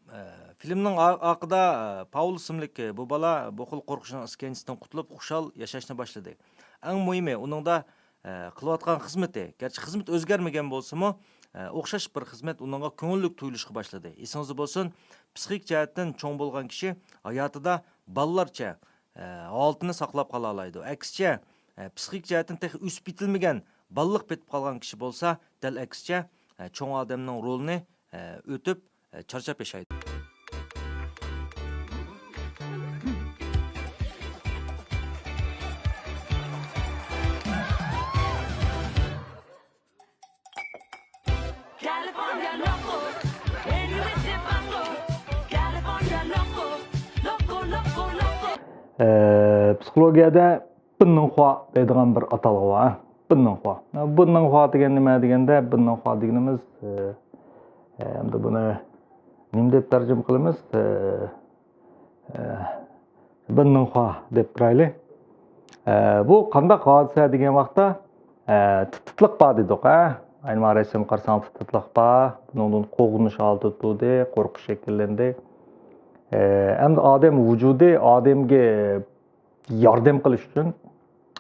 ئە، فىلىمنىڭ ئا-، ئارقىدا، ئە، پاۋل ئىسىملىك، ئە، بۇ بالا بۇ خىل قورقۇشنىڭ ئىسكەنجىسىدىن قۇتۇلۇپ، خۇشال ياشاشنى باشلىدى. ئەڭ مۇھىمى، ئۇنىڭدا، ئە، قىلىۋاتقان خىزمىتى، گەرچە خىزمىتى ئۆزگەرمىگەن بولسىمۇ، ئە، ئوخشاش بىر خىزمەت ئۇنىڭغا كۆڭۈللۈك تۇيۇلۇشقا باشلىدى. ئېسىڭىزدە بولسۇن، پسىخىك جەھەتتىن چوڭ بولغان كىشى ھاياتىدا بالىلارچە، ئە، ھالىتىنى ساقلاپ قالالايدۇ. ئەكسىچە، ئە، پسىخىك جەھەتتىن تېخى ئۆسۈپ يېتىلمىگەن بالىلىق پېتىپ قالغان كىشى بولسا، دەل ئەكسىچە، ئە، چوڭ ئادەمنىڭ رولىنى، ئە، ئۆتۈپ، ئە، چارچاپ ياشايدۇ. California loco, and you is hip hop. California loco, loco, loco, loco. ئە، پسىخولوگىيەدە بىننىڭخۇا دەيدىغان بىر ئاتالغۇ بار. بىننىڭخۇا. بىننىڭخۇا دېگەن نېمە دېگەندە، بىننىڭخۇا دېگىنىمىز، ئە، ئە، ئەمدى بۇنى نېمە دەپ تەرجىمە قىلىمىز؟ ئە، ئە، بىننىڭخۇا دەپ تۇرايلى. ئە، بۇ قانداق ھادىسە دېگەن ۋاقىتتا، ئە، تىت-، تىتلىق بار دېدۇق، ھە؟ ئەينى مانا رەسىمگە قارىساڭ تىت-، تىتلىق بار. بۇنىڭدىن قوغدىنىش ھالىتى تۇدى، قورقۇش شەكىللەندى. ئە، ئەمدى ئادەم ۋۇجۇدى ئادەمگە ياردەم قىلىش ئۈچۈن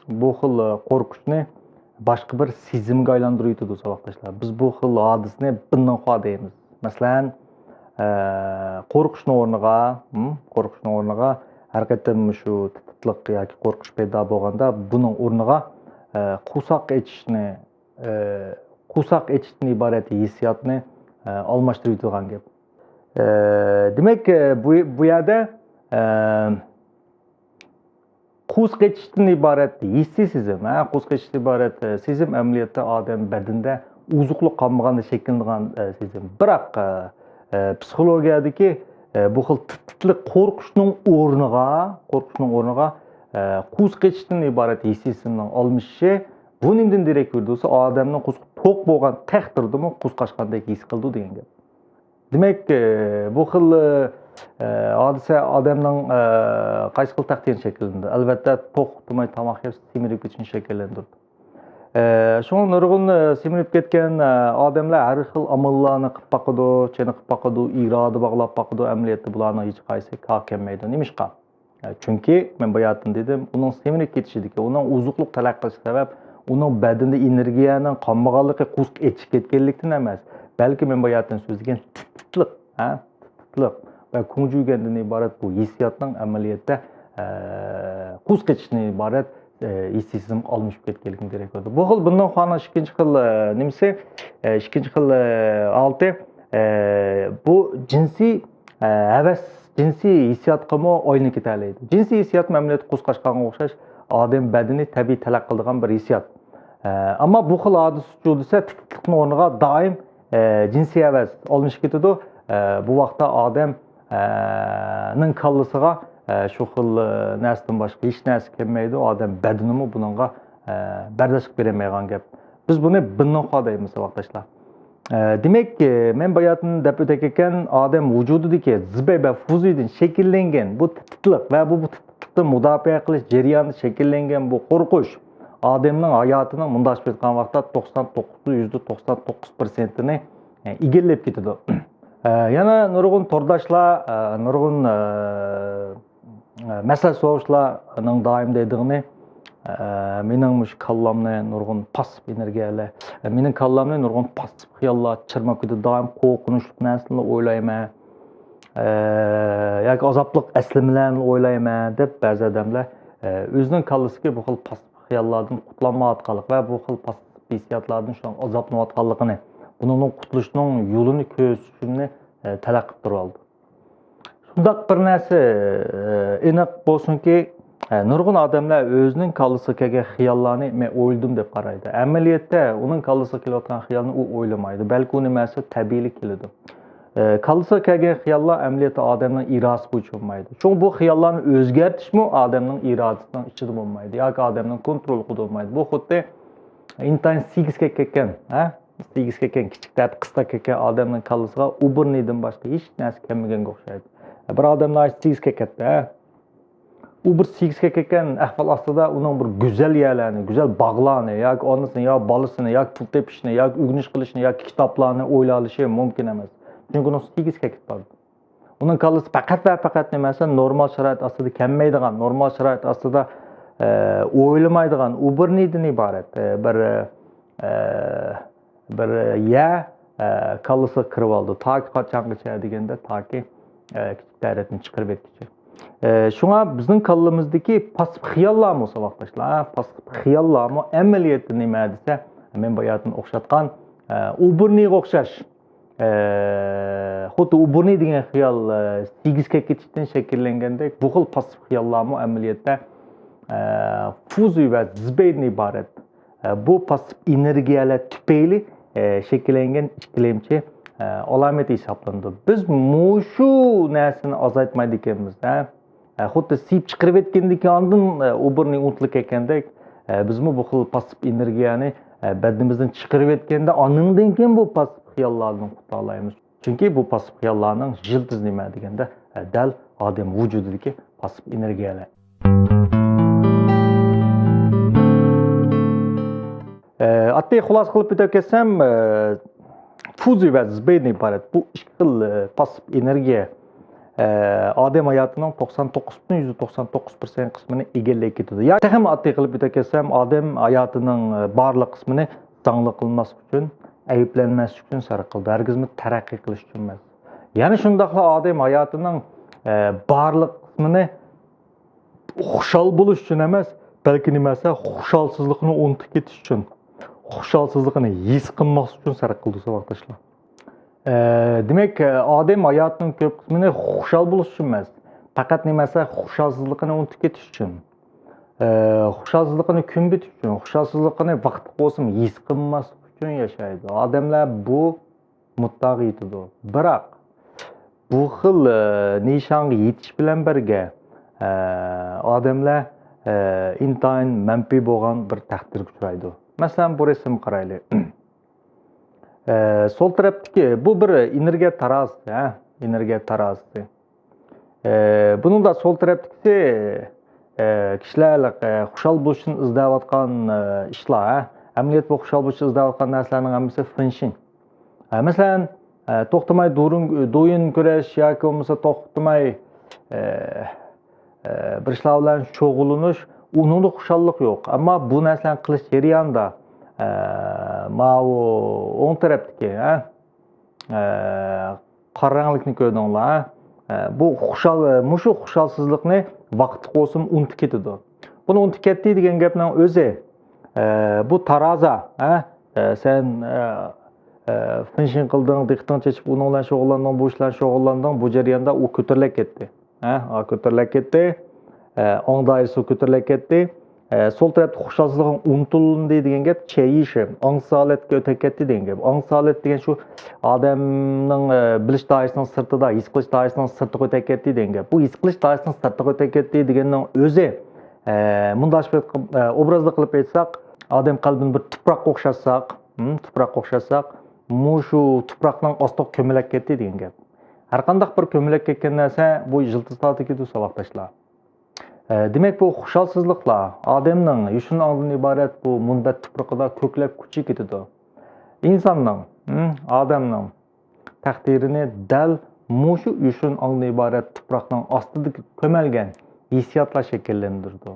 بۇ خىل قورقۇشنى باشقا بىر سېزىمگە ئايلاندۇرۇۋېتىدۇ، ساۋاقداشلار. بىز بۇ خىل ھادىسىنى بىننىڭخۇا دەيمىز. مەسىلەن، ئە، قورقۇشنىڭ ئورنىغا، ھىم، قورقۇشنىڭ ئورنىغا ھەر قېتىم شۇ تىتلىق ياكى قورقۇش پەيدا بولغاندا، بۇنىڭ ئورنىغا، ئە، قورساق ئېچىشنى، ئە، قورساق ئېچىشتىن ئىبارەت ھېسسىياتنى، ئە، ئالماشتۇرۇۋېتىدىغان گەپ. ئە، دېمەك، ئە، بۇ، بۇ يەردە، ئە، قورساق ئېچىشتىن ئىبارەت ھېسسىي سېزىم، ھە، قورساق ئېچىشتىن ئىبارەت، ئە، سېزىم ئەمەلىيەتتە ئادەم بەدىنىدە ئوزۇقلۇق قالمىغاندا شەكىللىنىدىغان، ئە، سېزىم. بىراق، ئە، ئە، پسىخولوگىيەدىكى، ئە، بۇ خىل تىت-، تىتلىق قورقۇشنىڭ ئورنىغا، قورقۇشنىڭ ئورنىغا، ئە، قورساق ئېچىشتىن ئىبارەت ھېسسىي سېزىمنىڭ ئالمىشىشى، بۇ نېمىدىن دېرەك بېرىدۇ دېسە، ئادەمنىڭ قورسىقى توق بولغان تەقدىردىمۇ قورسىقى ئاچقاندەك ھېس قىلىدۇ دېگەن گەپ. دېمەك، ئە، بۇ خىل، ئە، ھادىسە ئادەمنىڭ، ئە، قايسى خىل تەقدىرىنى شەكىللەندۈرىدۇ؟ ئەلۋەتتە، توختىماي تاماق يەپ سېمىرىپ كېتىشنى شەكىللەندۈرىدۇ. ئە، شۇڭا نۇرغۇن، ئە، سېمىرىپ كېتىكەن، ئە، ئادەملەر ھەر خىل ئامىللارنى قىلىپ باقىدۇ، چېنىقىپ باقىدۇ، ئىرادە باغلاپ باقىدۇ، ئەمەلىيەتتە بۇلارنىڭ ھېچقايسىسى كار كەلمەيدۇ. نېمىشقا؟ ئە، چۈنكى مەن باياتىن دېدىم، ئۇنىڭ سېمىرىپ كېتىشىدىكى، ئۇنىڭ ئوزۇقلۇق تەلەپ قىلىشى سەۋەب، ئۇنىڭ بەدىنىدە ئېنېرگىيەنىڭ قالمىغانلىقى، قورسىقى ئېچىپ كەتكەنلىكتىن ئەمەس، بەلكى مەن باياتىن سۆزلىگەن تىتلىق، ھە، تىتلىق ۋە كۇڭجۈيگەندىن ئىبارەت بۇ ھېسسىياتنىڭ ئەمەلىيەتتە، ئە، قورسىقى ئېچىشتىن ئىبارەت، ئە، ھېسسىي سېزىم ئالمىشىپ كەتكەنلىكىنى دېرەك بېرىدۇ. بۇ خىل بىننىڭخۇانىڭ ئىككىنچى خىل، ئە، نېمىسى، ئە، ئىككىنچى خىل، ئە، ھالىتى، ئە، بۇ جىنسىي، ئە، ھەۋەس، جىنسىي ھېسسىياتقىمۇ ئايلىنىپ كېتەلەيدۇ. جىنسىي ھېسسىياتمۇ ئەمەلىيەتتە قورسىقى ئاچقانغا ئوخشاش ئادەم بەدىنى تەبىئىي تەلەپ قىلىدىغان بىر ھېسسىيات. ئە، ئەمما بۇ خىل ھادىسە ئۇچۇر دېسە، تىتلىقنىڭ ئورنىغا دائىم، ئە، جىنسىي ھەۋەس ئالمىشىپ كېتىدۇ. ئە، بۇ ۋاقىتتا ئادەم، ئە، نىڭ كاللىسىغا، ئە، شۇ خىل، ئە، نەرسىدىن باشقا ھېچ نەرسە كەلمەيدۇ. ئادەم بەدىنىمۇ بۇنىڭغا، ئە، بەرداشلىق بېرەلمەيدىغان گەپ. بىز بۇنى بىننىڭخۇا دەيمىز، ساۋاقداشلار. ئە، دېمەك، ئە، مەن باياتىن دەپ ئۆتەكەن، ئادەم ۋۇجۇدىدىكى زىبەي ۋە فۇزۇيدىن شەكىللەنگەن بۇ تىتلىق ۋە بۇ، بۇ تىتلىقتىن مۇداپىئە قىلىش جەريانىدا شەكىللەنگەن بۇ قورقۇش ئادەمنىڭ ھاياتىنىڭ مۇنداق ئېيتقان ۋاقىتتا توقسان توققۇز، يۈزدە توقسان توققۇز پىرسەنتىنى، ئە، ئىگىلەپ كېتىدۇ. ئە، يەنە نۇرغۇن تورداشلار، ئە، نۇرغۇن، ئە، مەسىلە سوراشلارنىڭ دائىم دەيدىغىنى، ئە، مېنىڭ مۇشۇ كاللامنى نۇرغۇن پاسسىپ ئېنېرگىيەلەر، ئە، مېنىڭ كاللامنى نۇرغۇن پاسسىپ خىياللار چىرماپ كېتىدۇ. دائىم قورقۇنچلۇق نەرسىنىلا ئويلايمەن، ئە، ياكى ئازابلىق ئەسلىمىلەرنى ئويلايمەن دەپ بەزى ئادەملەر، ئە، ئۆزىنىڭ كاللىسىدىكى بۇ خىل پاسسىپ خىياللاردىن قۇتۇلالمايۋاتقانلىقى ۋە بۇ خىل پاسسىپ ھېسسىياتلاردىن شۇ ئازابلىنىۋاتقانلىقىنى، بۇنىڭدىن قۇتۇلۇشنىڭ يولىنى كۆرسىتىشىمنى، ئە، تەلەپ قىلىپ تۇرۇۋالىدۇ. شۇنداق بىر نەرسە، ئە، ئېنىق بولسۇنكى، ئە، نۇرغۇن ئادەملەر ئۆزىنىڭ كاللىسىغا كەلگەن خىياللارنى مەن ئويلىدىم دەپ قارايدۇ. ئەمەلىيەتتە ئۇنىڭ كاللىسىغا كېلىۋاتقان خىيالنى ئۇ ئويلىمايدۇ، بەلكى ئۇ نېمە دېسە تەبىئىيلا كېلىدۇ. ئە، كاللىسىغا كەلگەن خىياللار ئەمەلىيەتتە ئادەمنىڭ ئىرادىسى بويىچە بولمايدۇ. شۇڭا بۇ خىياللارنى ئۆزگەرتىشمۇ ئادەمنىڭ ئىرادىسىنىڭ ئىچىدە بولمايدۇ ياكى ئادەمنىڭ كونتروللۇقىدا بولمايدۇ. بۇ خۇددى ئىنتايىن سىگىسكە كەتكەن، ھە؟ سىگىسكە كەتكەن، كىچىك دەردى قىستاق كەتكەن ئادەمنىڭ كاللىسىغا ئۇبۇرنىدىن باشقا ھېچ نەرسە كەلمىگەنگە ئوخشايدۇ. بىر ئادەم ناھايىتى سىگىسكە كەتتى، ھە؟ ئۇ بىر سىگىسكە كەتكەن ئەھۋال ئاستىدا ئۇنىڭ بىر گۈزەل يەرلەرنى، گۈزەل باغلارنى ياكى ئانىسىنى، يا بالىسىنى، ياكى پۇل تېپىشنى، ياكى ئۆگىنىش قىلىشنى، ياكى كىتابلارنى ئويلاۋېلىشى مۇمكىن ئەمەس. چۈنكى ئۇنىڭ سىگىسكە كېتىپ بارىدۇ. ئۇنىڭ كاللىسى پەقەت ۋە پەقەت نېمە دېسە، نورمال شارائىت ئاستىدا كەلمەيدىغان، نورمال شارائىت ئاستىدا، ئە، ئويلىمايدىغان، ئۇبۇرنىدىن ئىبارەت، ئە، بىر، ئە، بىر يەر، ئە، كاللىسىغا كىرىۋالىدۇ. تاكى قاچانغىچە دېگەندە، تاكى، ئە، كىچىك تەرەتنى چىقىرىپ يەتكۈچە. ئە، شۇڭا بىزنىڭ كاللىمىزدىكى پاسسىپ خىياللارمۇ، ساۋاقداشلار، پاسسىپ خىياللارمۇ ئەمەلىيەتتە نېمە دېسە، مەن باياتىن ئوخشاتقان، ئە، ئۇبۇرنىغا ئوخشاش. ئە، خۇددى ئۇبۇرنى دېگەن خىيال، ئە، سىگىسكە كېتىشتىن شەكىللەنگەندەك، بۇ خىل پاسسىپ خىياللارمۇ ئەمەلىيەتتە، ئە، فۇزۇي ۋە زىبەيدىن ئىبارەت. ئە، بۇ پاسسىپ ئېنېرگىيەلەر تۈپەيلى، ئە، شەكىللەنگەن ئىككىلەمچى، ئە، ئالامەت ھېسابلىنىدۇ. بىز مۇشۇ نەرسىنى ئازايتمايدىكەنمىز، ھە؟ ئە، خۇددى سىيىپ چىقىرىۋەتكەندىكىن ئاندىن، ئە، ئۇبۇرنى ئۇنتۇلۇپ كەتكەندەك، ئە، بىزمۇ بۇ خىل پاسسىپ ئېنېرگىيەنى، ئە، بەدىنىمىزدىن چىقىرىۋەتكەندە، ئانىڭدىن كېيىن بۇ پاسسىپ خىياللاردىن قۇتۇلالايمىز. چۈنكى بۇ پاسسىپ خىياللارنىڭ يىلتىزى نېمە دېگەندە، ئە، دەل ئادەم ۋۇجۇدىدىكى پاسسىپ ئېنېرگىيەلەر. ئە، ئاددىي خۇلاسە قىلىپ ئۆتۈپ كەتسەم، ئە، فۇزۇي ۋە زىبەيدىن ئىبارەت بۇ ئىككى خىل، ئە، پاسسىپ ئېنېرگىيە، ئادەم ھاياتىنىڭ توقسان توققۇز پۈتۈن يۈزدە توقسان توققۇز پىرسەنت قىسمىنى ئىگىلەپ كېتىدۇ. يا تېخىمۇ ئاددىي قىلىپ ئۆتۈپ كەتسەم، ئادەم ھاياتىنىڭ بارلىق قىسمىنى زاڭلىق قىلماسلىق ئۈچۈن، ئەيىبلەنمەسلىك ئۈچۈن سەرپ قىلىدۇ، ھەرگىزمۇ تەرەققىي قىلىش ئۈچۈن ئەمەس. يەنە شۇنداقلا ئادەم ھاياتىنىڭ بارلىق قىسمىنى خۇشال بولۇش ئۈچۈن ئەمەس، بەلكى نېمە دېسە خۇشالسىزلىقىنى ئۇنتۇپ كېتىش ئۈچۈن، خۇشالسىزلىقىنى ھېس قىلماسلىق ئۈچۈن سەرپ قىلىدۇ، ساۋاقداشلار. ئە، دېمەك، ئادەم ھاياتىنىڭ كۆپ قىسمىنى خۇشال بولۇش ئۈچۈن ئەمەس، پەقەت نېمە دېسە خۇشالسىزلىقىنى ئۇنتۇپ كېتىش ئۈچۈن، ئە، خۇشالسىزلىقىنى كۆمۈۋېتىش ئۈچۈن، خۇشالسىزلىقىنى ۋاقتى بولسىمۇ ھېس قىلماسلىق ئۈچۈن ياشايدۇ. ئادەملەر بۇ مۇددىئاغا يېتىدۇ. بىراق، بۇ خىل، ئە، نىشانغا يېتىش بىلەن بىرگە، ئە، ئادەملەر، ئە، ئىنتايىن مەنپىي بولغان بىر تەقدىرگە ئۇچرايدۇ. مەسىلەن، بۇ رەسىمگە قارايلى. ئە، سول تەرەپتىكى بۇ بىر ئېنېرگىيە تارازىسى، ھە؟ ئېنېرگىيە تارازىسى. ئە، بۇنىڭدا سول تەرەپتىكىسى، ئە، كىشىلەر، ئە، خۇشال بولۇشنى ئىزدەۋاتقان، ئە، ئىشلار، ھە؟ ئەمەلىيەتتە بۇ خۇشال بولۇشنى ئىزدەۋاتقان نەرسىلەرنىڭ ھەممىسى فېنشىن. ئە، مەسىلەن، ئە، توختىماي دۇرۇن-، دويۇن كۆرۈش ياكى بولمىسا توختىماي، ئە، ئە، بىر ئىشلار بىلەن شۇغۇللىنىش، ئۇنىڭدا خۇشاللىق يوق. ئەمما بۇ نەرسىلەرنى قىلىش جەريانىدا، ئە، ماۋۇ ئوڭ تەرەپتىكى، ھە؟ ئە، قارا رەڭلىكنى كۆردۈڭلار، ھە؟ ئە، بۇ خۇشال، مۇشۇ خۇشالسىزلىقنى ۋاقىتلىق بولسىمۇ ئۇنتۇپ كېتىدۇ. بۇنى ئۇنتۇپ كەتتى دېگەن گەپنىڭ ئۆزى، ئە، بۇ تارازا، ھە؟ ئە، سەن، ئە، ئە، فېنشىن قىلدىڭ، دىققىتىڭ چېچىپ ئۇنىڭ بىلەن شۇغۇللاندىڭ، بۇ ئىش بىلەن شۇغۇللاندىڭ، بۇ جەرياندا ئۇ كۆتۈرۈلۈپ كەتتى. ھە، ئا، كۆتۈرۈلۈپ كەتتى. ئە، ئوڭ دائىرىسى كۆتۈرۈلۈپ كەتتى. ئە، سول تەرەپتە خۇشالسىزلىقىڭ ئۇنتۇلدى دېگەن گەپ، چېيىشى، ئاڭسىز ھالەتكە ئۆتۈپ كەتتى دېگەن گەپ. ئاڭسىز ھالەت دېگەن شۇ ئادەمنىڭ، ئە، بىلىش دائىرىسىنىڭ سىرتىدا، ھېس قىلىش دائىرىسىنىڭ سىرتىغا ئۆتۈپ كەتتى دېگەن گەپ. بۇ ھېس قىلىش دائىرىسىنىڭ سىرتىغا ئۆتۈپ كەتتى دېگەننىڭ ئۆزى، ئە، مۇنداق، ئە، ئوبرازلىق قىلىپ ئېيتساق، ئادەم قەلبىنى بىر تۇپراققا ئوخشاتساق، ھىم، تۇپراققا ئوخشاتساق، مۇشۇ تۇپراقنىڭ ئاستىغا كۆمۈلۈپ كەتتى دېگەن گەپ. ھەرقانداق بىر كۆمۈلۈپ كەتكەن نەرسە بۇ يىلتىز تارتىدۇ، ساۋاقداشلار. ئە، دېمەك، بۇ خۇشالسىزلىقلار ئادەمنىڭ يوشۇرۇن ئاڭدىن ئىبارەت بۇ مۇنبەت تۇپرىقىدا كۆكلەپ كۆچۈپ كېتىدۇ. ئىنساننىڭ، ھىم، ئادەمنىڭ تەقدىرىنى دەل مۇشۇ يوشۇرۇن ئاڭدىن ئىبارەت تۇپراقنىڭ ئاستىدىكى كۆمەلگەن ھېسسىياتلار شەكىللەندۈرىدۇ.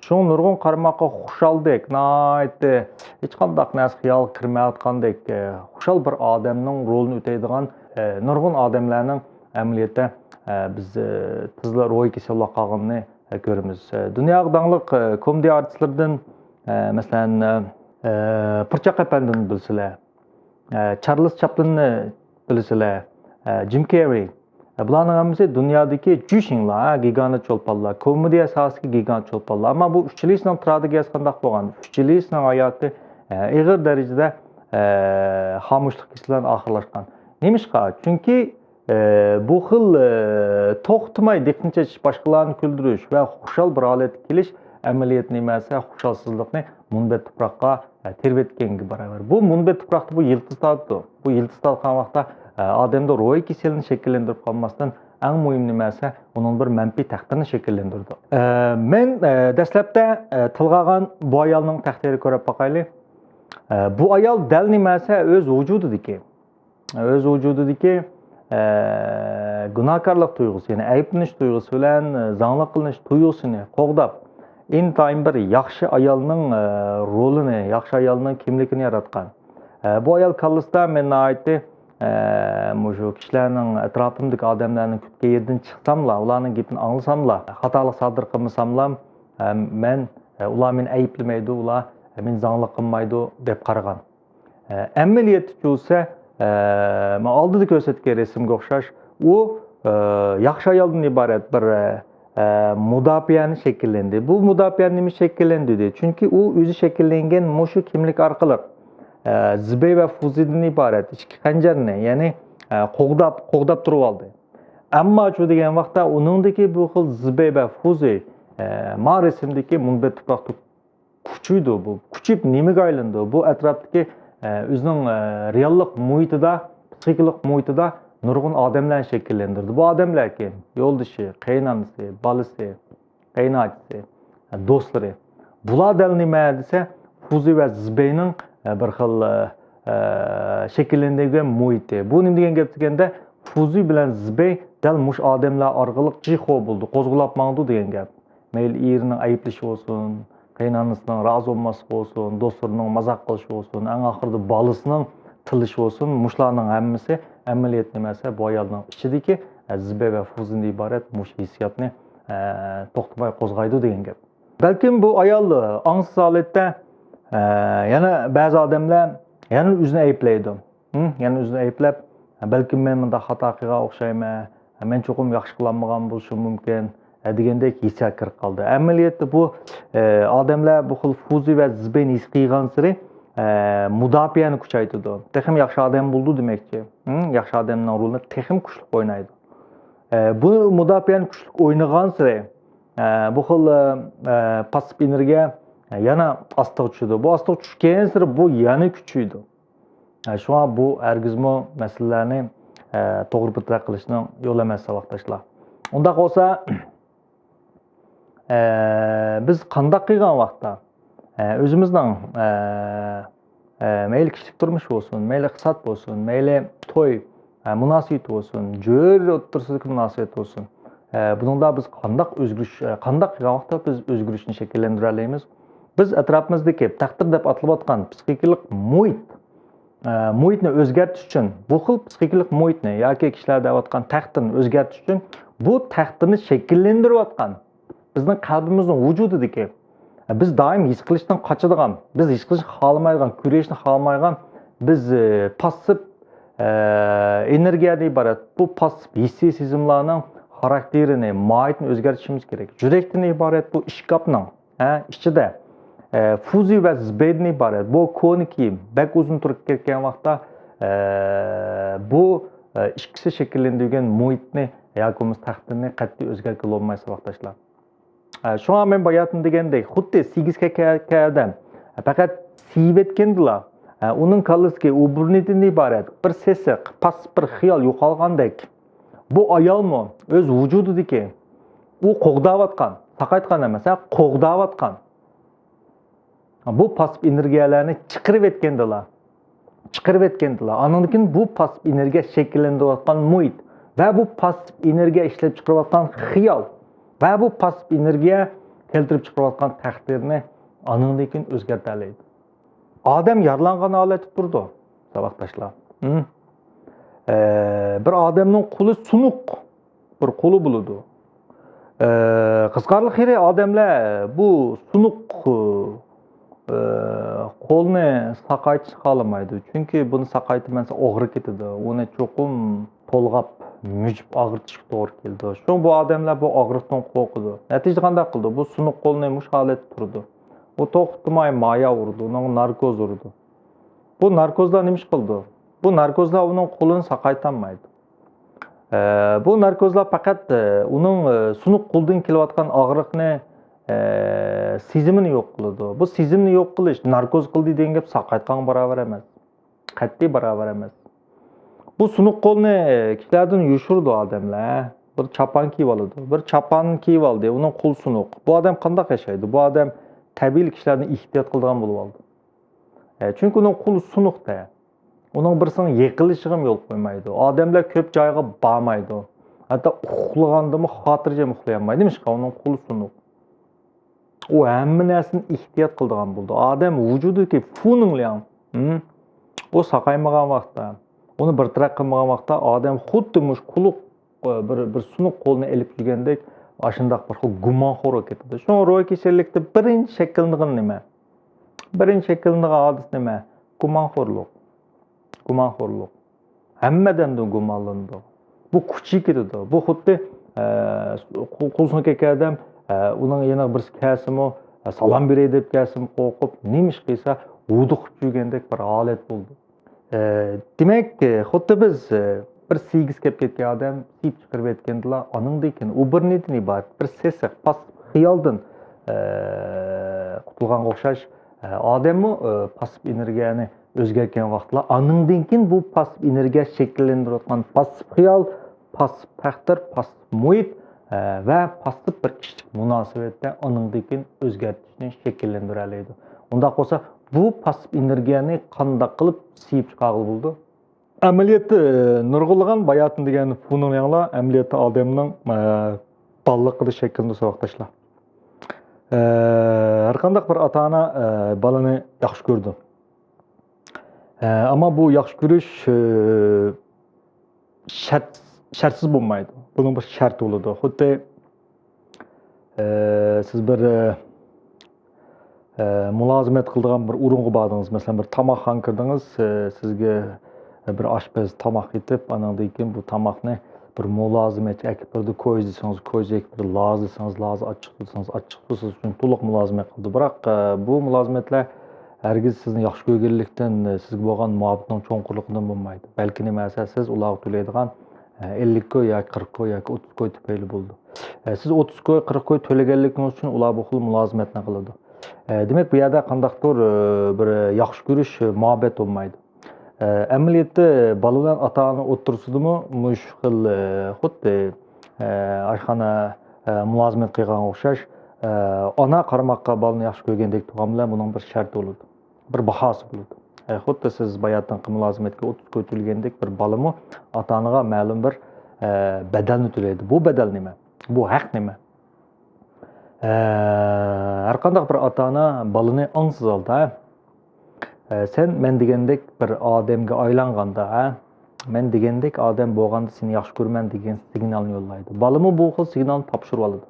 شۇڭا نۇرغۇن قارىماققا خۇشالدەك، ناھايىتى ھېچقانداق نەرسە خىيالغا كىرمەيۋاتقاندەك، ئە، خۇشال بىر ئادەمنىڭ رولىنى ئۆتەيدىغان، ئە، نۇرغۇن ئادەملەرنىڭ ئەمەلىيەتتە، ئە، بىز، ئە، تېزلا روھىي كېسەل بولۇپ قالغىنىنى، ئە، كۆرىمىز. ئە، دۇنياغا داڭلىق، ئە، كومېدىيە ئارتىسلىرىدىن، ئە، مەسىلەن، ئە، ئە، پۇرچاق ئەپەندىنى بىلىسىلەر. ئە، چارلىز چاپلىننى بىلىسىلەر، ئە، جىم كېررى. ئە، بۇلارنىڭ ھەممىسى دۇنيادىكى جۈشىڭلار، ھە، گىگانت چولپانلار، كومېدىيە ساھەسىدىكى گىگانت چولپانلار. ئەمما بۇ ئۈچىلىسىنىڭ تراگېدىيەسى قانداق بولغان؟ ئۈچىلىسىنىڭ ھاياتى، ئە، ئېغىر دەرىجىدە، ئە، خامۇشلۇق كېسىلى بىلەن ئاخىرلاشقان. نېمىشقا؟ چۈنكى، ئە، بۇ خىل، ئە، توختىماي دىققىتىنى چېچىش، باشقىلارنى كۈلدۈرۈش ۋە خۇشال بىر ھالەتكە كېلىش ئەمەلىيەتتە نېمە دېسە خۇشالسىزلىقنى مۇنبەت تۇپراققا، ئە، تېرىۋەتكەنگە باراۋەر. بۇ مۇنبەت تۇپراقتا بۇ يىلتىز تارتىدۇ. بۇ يىلتىز تارتقان ۋاقىتتا، ئە، ئادەمدە روھىي كېسەلنى شەكىللەندۈرۈپ قالماستىن، ئەڭ مۇھىم نېمە دېسە، ئۇنىڭ بىر مەنپىي تەقدىرىنى شەكىللەندۈرىدۇ. ئە، مەن، ئە، دەسلەپتە، ئە، تىلغا ئالغان بۇ ئايالنىڭ تەقدىرىگە كۆرۈپ باقايلى. ئە، بۇ ئايال دەل نېمە دېسە ئۆز ۋۇجۇدىدىكى، ئۆز ۋۇجۇدىدىكى، ئە، گۇناھكارلىق تۇيغۇسى، يەنى ئەيىبلىنىش تۇيغۇسى بىلەن، ئە، زاڭلىق قىلىنىش تۇيغۇسىنى قوغداپ، ئىنتايىن بىر ياخشى ئايالنىڭ، ئە، رولىنى، ياخشى ئايالنىڭ كىملىكىنى ياراتقان. ئە، بۇ ئايال كاللىسىدا مەن ناھايىتى، ئە، مۇشۇ كىشىلەرنىڭ، ئەتراپىمدىكى ئادەملەرنىڭ كۈتكەن يېرىدىن چىقساملا، ئۇلارنىڭ گېپىنى ئاڭلىساملا، خاتالىق سادىر قىلمىساملا، ئە، مەن، ئە، ئۇلار مېنى ئەيىبلىمەيدۇ، ئۇلار، ئە، مېنى زاڭلىق قىلمايدۇ دەپ قارىغان. ئە، ئەمەلىيەتتە چۈشىسە، ئە، مانا ئالدىدا كۆرسەتكەن رەسىمگە ئوخشاش، ئۇ، ئە، ياخشى ئايالدىن ئىبارەت بىر، ئە، ئە، مۇداپىئەنى شەكىللەندى. بۇ مۇداپىئە نېمە شەكىللەندۈردى؟ چۈنكى ئۇ ئۆزى شەكىللەنگەن مۇشۇ كىملىك ئارقىلىق، ئە، زىبەي ۋە فۇزىدىن ئىبارەت ئىككى خەنجەرنى، يەنى، ئە، قوغداپ، قوغداپ تۇرۇۋالدى. ئەمما شۇ دېگەن ۋاقىتتا ئۇنىڭدىكى بۇ خىل زىبەي ۋە فۇزى، ئە، ما رەسىمدىكى مۇنبەت تۇپراقتا كۈچىيىدۇ بۇ. كۈچىيىپ نېمىگە ئايلىنىدۇ؟ بۇ ئەتراپتىكى، ئە، ئۆزىنىڭ، ئە، رېئاللىق مۇھىتىدا، پسىخىكىلىق مۇھىتىدا نۇرغۇن ئادەملەرنى شەكىللەندۈرىدۇ. بۇ ئادەملەر كىم؟ يولدىشى، قېيىنئانىسى، بالىسى، قېيىنئاچىسى، ئە، دوستلىرى. بۇلار دەل نېمە دېسە، فۇزى ۋە زىبەينىڭ، ئە، بىر خىل، ئە، ئە، شەكىللەندۈرگەن مۇھىتى. بۇ نېمە دېگەن گەپ دېگەندە، فۇزى بىلەن زىبەي دەل مۇشۇ ئادەملەر ئارقىلىق جىخو بولىدۇ، قوزغىلاپ ماڭىدۇ دېگەن گەپ. مەيلى ئېرىنىڭ ئەيىبلىشى بولسۇن، قېيىنئانىسىنىڭ رازى بولماسلىقى بولسۇن، دوستلىرىنىڭ مازاق قىلىشى بولسۇن، ئەڭ ئاخىرىدا بالىسىنىڭ تىللىشى بولسۇن، مۇشۇلارنىڭ ھەممىسى ئەمەلىيەت نېمە دېسە، بۇ ئايالنىڭ ئىچىدىكى، ئە، زىبە ۋە فۇزىدىن ئىبارەت مۇشۇ ھېسسىياتنى، ئە، توختىماي قوزغايدۇ دېگەن گەپ. بەلكىم بۇ ئايال ئاڭسىز ھالەتتە، ئە، يەنە بەزى ئادەملەر يەنە ئۆزىنى ئەيىبلەيدۇ. ھىم، يەنە ئۆزىنى ئەيىبلەپ، بەلكىم مەن مۇنداق خاتا قىلغان ئوخشايمەن، مەن چوقۇم ياخشى قىلالمىغان بولۇشۇم مۇمكىن، دېگەندەك ھېسسىيات كىرىپ قالدى. ئەمەلىيەتتە بۇ، ئە، ئادەملەر بۇ خىل فۇزى ۋە زىبىنى ھېس قىلغانسېرى، ئە، مۇداپىئەنى كۈچەيتىدۇ. تېخىمۇ ياخشى ئادەم بولىدۇ دېمەكچى. ھىم، ياخشى ئادەمنىڭ رولىنى تېخىمۇ كۈچلۈك ئوينايدۇ. ئە، بۇ مۇداپىئەنى كۈچلۈك ئوينىغانسېرى، ئە، بۇ خىل، ئە، پاسسىپ ئېنېرگىيە، ئە، يەنە ئاستىغا چۈشىدۇ. بۇ ئاستىغا چۈشكەنسېرى بۇ يەنە كۈچىيىدۇ. ئە، شۇڭا بۇ ھەرگىزمۇ مەسىلىلەرنى، ئە، توغرا بىر تەرەپ قىلىشنىڭ يولى ئەمەس، ساۋاقداشلار. ئۇنداق بولسا، ئە، بىز قانداق قىلغان ۋاقىتتا، ئە، ئۆزىمىزنىڭ، ئە، ئە، مەيلى كىشىلىك تۇرمۇش بولسۇن، مەيلى ئىقتىساد بولسۇن، مەيلى توي، ئە، مۇناسىۋىتى بولسۇن، جۆرە ئوتتۇرىسىدىكى مۇناسىۋەت بولسۇن، ئە، بۇنىڭدا بىز قانداق ئۆزگىرىش، ئە، قانداق قىلغان ۋاقىتتا بىز ئۆزگىرىشنى شەكىللەندۈرەلەيمىز؟ بىز ئەتراپىمىزدىكى تەقدىر دەپ ئاتىلىۋاتقان پسىخىكىلىق مۇھىت، ئە، مۇھىتنى ئۆزگەرتىش ئۈچۈن، بۇ خىل پسىخىكىلىق مۇھىتنى ياكى كىشىلەر دەۋاتقان تەقدىرنى ئۆزگەرتىش ئۈچۈن، بۇ تەقدىرنى شەكىللەندۈرۈۋاتقان بىزنىڭ قەلبىمىزنىڭ ۋۇجۇدىدىكى، بىز دائىم ھېس قىلىشتىن قاچىدىغان، بىز ھېس قىلىشنى خالىمايدىغان، كۆرۈشنى خالىمايدىغان، بىز، ئە، پاسسىپ، ئە، ئېنېرگىيەدىن ئىبارەت بۇ پاسسىپ ھېسسىي سېزىملارنىڭ خاراكتېرىنى، ماھىيىتىنى ئۆزگەرتىشىمىز كېرەك. يۈرەكتىن ئىبارەت بۇ ئىشكاپنىڭ، ھە، ئىچىدە، ئە، فۇزى ۋە زىبەيدىن ئىبارەت بۇ كونا كىيىم بەك ئۇزۇن تۇرۇپ كەتكەن ۋاقىتتا، ئە، بۇ، ئە، ئىككىسى شەكىللەندۈرگەن مۇھىتنى ياكى بولمىسا تەقدىرنى قەتئىي ئۆزگەرتكىلى بولمايدۇ، ساۋاقداشلار. ئە، شۇڭا مەن باياتىن دېگەندەك، خۇددى سېگىز كەكە-، كەكە ئادەم، ئە، پەقەت سىيىۋەتكەندىلا، ئە، ئۇنىڭ كاللىسىدىكى ئۇ بۇرنىدىن ئىبارەت بىر سېسىق، پاسسىپ بىر خىيال يوقالغاندەك، بۇ ئايالمۇ ئۆز ۋۇجۇدىدىكى ئۇ قوغداۋاتقان، ساقايتقان ئەمەس، ھە، قوغداۋاتقان بۇ پاسسىپ ئېنېرگىيەلەرنى چىقىرىۋەتكەندىلا، چىقىرىۋەتكەندىلا، ئانىڭدىن كېيىن بۇ پاسسىپ ئېنېرگىيە شەكىللەندۈرۈۋاتقان مۇھىت ۋە بۇ پاسسىپ ئېنېرگىيە ئىشلەپ چىقىرىۋاتقان خىيال ۋە بۇ پاسسىپ ئېنېرگىيە كەلتۈرۈپ چىقىرىۋاتقان تەقدىرنى ئانىڭدىن كېيىن ئۆزگەرتەلەيدۇ. ئادەم يارىلانغان ھالەتتە تۇرىدۇ، ساۋاقداشلار. ھىم؟ ئە، بىر ئادەمنىڭ قولى سۇنۇق بىر قولى بولىدۇ. ئە، قىزىقارلىق يېرى، ئادەملەر بۇ سۇنۇق، ئە، قولنى ساقايتىشنى خالىمايدۇ. چۈنكى بۇنى ساقايتىمەن دېسە ئاغرىپ كېتىدۇ. ئۇنى چوقۇم تولغاپ، مۈجۈپ ئاغرىتىشقا توغرا كېلىدۇ. شۇڭا بۇ ئادەملەر بۇ ئاغرىقتىن قورقىدۇ. نەتىجىدە قانداق قىلىدۇ؟ بۇ سۇنۇق قولنى مۇشۇ ھالەتتە تۇرىدۇ. ئۇ توختىماي مايا ئۇرىدۇ، ئۇنىڭغا ناركوز ئۇرىدۇ. بۇ ناركوزلار نېمە ئىش قىلىدۇ؟ بۇ ناركوزلار ئۇنىڭ قولىنى ساقايتالمايدۇ. ئە، بۇ ناركوزلار پەقەت، ئە، ئۇنىڭ، ئە، سۇنۇق قولىدىن كېلىۋاتقان ئاغرىقنى، ئە، سېزىمىنى يوق قىلىدۇ. بۇ سېزىمنى يوق قىلىش ناركوز قىلدى دېگەن گەپ ساقايتقانغا باراۋەر ئەمەس. قەتئىي باراۋەر ئەمەس. بۇ سۇنۇق قولنى كىشىلەردىن يوشۇرىدۇ ئادەملەر. بىر چاپان كىيىۋالىدۇ. بىر چاپان كىيىۋالدى، ئۇنىڭ قولى سۇنۇق. بۇ ئادەم قانداق ياشايدۇ؟ بۇ ئادەم تەبىئىيلا كىشىلەردىن ئېھتىيات قىلىدىغان بولۇۋالدى. ئە، چۈنكى ئۇنىڭ قولى سۇنۇق-دە. ئۇنىڭ بىرسىنىڭ يېقىنلىشىشىغىمۇ يول قويمايدۇ. ئادەملەر كۆپ جايغا بارمايدۇ. ھەتتا ئۇخلىغاندىمۇ خاتىرجەم ئۇخلىيالمايدۇ. نېمىشقا؟ ئۇنىڭ قولى سۇنۇق. ئۇ ھەممە نەرسىنى ئېھتىيات قىلىدىغان بولىدۇ. ئادەم ۋۇجۇدىدىكى فۇنىڭلياڭ، ھىم؟ ئۇ ساقايمىغان ۋاقىتتا، ئۇنى بىر تەرەپ قىلمىغان ۋاقىتتا ئادەم خۇددى مۇشۇ قۇلۇق، بىر، بىر سۇنۇق قولنى ئېلىپ يۈرگەندەك ئاشۇنداق بىر خىل گۇمانخور بولۇپ كېتىدۇ. شۇڭا روھىي كېسەللىكتە بىرىنچى شەكىللىنىدىغىنى نېمە؟ بىرىنچى شەكىللىنىدىغان ھادىسە نېمە؟ گۇمانخورلۇق. گۇمانخورلۇق. ھەممە ئادەمدىن گۇمانلىنىدۇ. بۇ كۈچىيىپ كېتىدۇ. بۇ خۇددى، ئە، قۇ-، قولى سۇنۇق كەلگەن ئادەم، ئە، ئۇنىڭ يېنىغا بىرسى كەلسىمۇ، ئە، سالام بېرەي دەپ كەلسىمۇ قورقۇپ، نېمە ئىش قىلسا ھودۇقۇپ يۈرگەندەك بىر ھالەت بولىدۇ. ئە، دېمەك، خۇددى بىز، ئە، بىر سىيگىسى كەپ كەتكەن ئادەم سىيىپ چىقىرىۋەتكەندىلا، ئانىڭدىن كېيىن ئۇ بىر نېمىدىن ئىبارەت؟ بىر سېسىق، پاسسىپ خىيالدىن، ئە، قۇتۇلغانغا ئوخشاش. ئە، ئادەممۇ، ئە، پاسسىپ ئېنېرگىيەنى ئۆزگەرتكەن ۋاقىتلا، ئانىڭدىن كېيىن بۇ پاسسىپ ئېنېرگىيە شەكىللەندۈرۈۋاتقان پاسسىپ خىيال، پاسسىپ تەقدىر، پاسسىپ مۇھىت، ئە، ۋە پاسسىپ بىر كىشىلىك مۇناسىۋەتتە ئانىڭدىن كېيىن ئۆزگەرتىشنى شەكىللەندۈرەلەيدۇ. ئۇنداق بولسا، بۇ پاسسىپ ئېنېرگىيەنى قانداق قىلىپ سىيىپ چىقارغىلى بولىدۇ؟ ئەمەلىيەتتە، نۇرغۇنلىغان باياتىن دېگەن فۇنۇڭ ياڭلا ئەمەلىيەتتە ئادەمنىڭ، ئە، بالىلىقىدا شەكىللىنىدۇ، ساۋاقداشلار. ئە، ھەر قانداق بىر ئاتا-ئانا، ئە، بالىنى ياخشى كۆرىدۇ. ئە، ئەمما بۇ ياخشى كۆرۈش، ئە، شەرت، شەرتسىز بولمايدۇ. بۇنىڭ بىر شەرتى بولىدۇ. خۇددى، ئە، سىز بىر، ئە، ئە، مۇلازىمەت قىلىدىغان بىر ئورۇنغا باردىڭىز. مەسىلەن، بىر تاماقخانىغا كىردىڭىز، ئە، سىزگە بىر ئاشپەز تاماق ئېتىپ، ئانىڭدىن كېيىن بۇ تاماقنى بىر مۇلازىمەتچى ئەكىپ بېرىدۇ. كويزا دېسىڭىز كويزا ئەكىپ بېرىدۇ، لازا دېسىڭىز لازا، ئاچچىق سۇ دېسىڭىز ئاچچىق سۇ، سىز ئۈچۈن تولۇق مۇلازىمەت قىلىدۇ. بىراق، ئە، بۇ مۇلازىمەتلەر ھەرگىز سىزنى ياخشى كۆرگەنلىكتىن، ئە، سىزگە بولغان مۇھەببىتىنىڭ چوڭقۇرلۇقىدىن بولمايدۇ. بەلكى نېمە دېسە، سىز ئۇلارغا تۆلەيدىغان، ئە، ئەللىك كوي ياكى قىرىق كوي ياكى ئوتتۇز كوي تۈپەيلى بولىدۇ. ئە، سىز ئوتتۇز كوي، قىرىق كوي تۆلىگەنلىكىڭىز ئۈچۈن ئۇلار بۇ خىل مۇلازىمەتنى قىلىدۇ. ئە، دېمەك، بۇ يەردە قانداقتۇر، ئە، بىر ياخشى كۆرۈش، ئە، مۇھەببەت بولمايدۇ. ئە، ئەمەلىيەتتە بالا بىلەن ئاتا-ئانا ئوتتۇرىسىدىمۇ مۇشۇ خىل، ئە، خۇددى، ئە، ئاشخانا، ئە، مۇلازىمەت قىلغانغا ئوخشاش، ئە، ئانا قارىماققا بالىنى ياخشى كۆرگەندەك تۇرغان بىلەن بۇنىڭ بىر شەرتى بولىدۇ. بىر باھاسى بولىدۇ. ئە، خۇددى سىز باياتىنقى مۇلازىمەتكە ئوتتۇز كوي تۆلىگەندەك بىر بالىمۇ ئاتا-ئانىغا مەلۇم بىر، ئە، بەدەلنى تۆلەيدۇ. بۇ بەدەل نېمە؟ بۇ ھەق نېمە؟ ئە، ھەر قانداق بىر ئاتا-ئانا بالىنى ئاڭسىز ئالىدۇ، ھە؟ ئە، سەن مەن دېگەندەك بىر ئادەمگە ئايلانغاندا، ھە؟ مەن دېگەندەك ئادەم بولغاندا سېنى ياخشى كۆرىمەن دېگەن سىگنالنى يوللايدۇ. بالىمۇ بۇ خىل سىگنالنى تاپشۇرۇۋالىدۇ.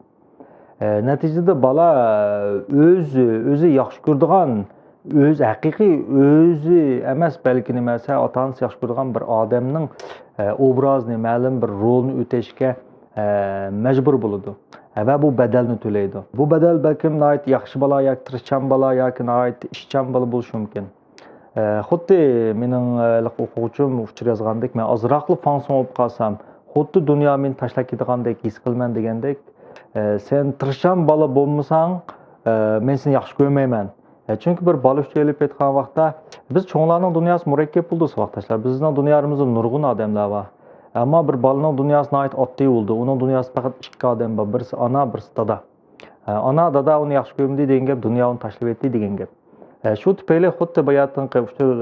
ئە، نەتىجىدە بالا، ئە، ئۆز، ئۆزى ياخشى كۆرىدىغان، ئۆز ھەقىقىي ئۆزى ئەمەس، بەلكى نېمە دېسە، ئاتا-ئانىسى ياخشى كۆرىدىغان بىر ئادەمنىڭ، ئە، ئوبرازىنى، مەلۇم بىر رولنى ئۆتەشكە، ئە، مەجبۇر بولىدۇ. ئە، ۋە بۇ بەدەلنى تۆلەيدۇ. بۇ بەدەل بەلكىم ناھايىتى ياخشى بالا ياكى تىرىشچان بالا ياكى ناھايىتى ئىشچان بالا بولۇشى مۇمكىن. ئە، خۇددى مېنىڭ، ئە، ھېلىقى ئوقۇغۇچىم ئۇچۇر يازغاندەك، مەن ئازراقلا فاڭسۇڭ بولۇپ قالسام، خۇددى دۇنيا مېنى تاشلاپ كېتىدىغاندەك ھېس قىلىمەن دېگەندەك، ئە، سەن تىرىشچان بالا بولمىساڭ، ئە، مەن سېنى ياخشى كۆرمەيمەن. ئە، چۈنكى بىر بالا ئۈچۈن ئېلىپ ئېيتقان ۋاقىتتا، بىز چوڭلارنىڭ دۇنياسى مۇرەككەپ بولىدۇ، ساۋاقداشلار. بىزنىڭ دۇنيالىرىمىزدا نۇرغۇن ئادەملەر بار. ئەمما بىر بالىنىڭ دۇنياسى ناھايىتى ئاددىي بولىدۇ. ئۇنىڭ دۇنياسىدا پەقەت ئىككى ئادەم بار، بىرسى ئانا، بىرسى دادا. ئانا، دادا ئۇنى ياخشى كۆرمىدى دېگەن گەپ، دۇنيا ئۇنى تاشلىۋەتتى دېگەن گەپ. شۇ تۈپەيلى خۇددى باياتىنقى ئۇچۇر،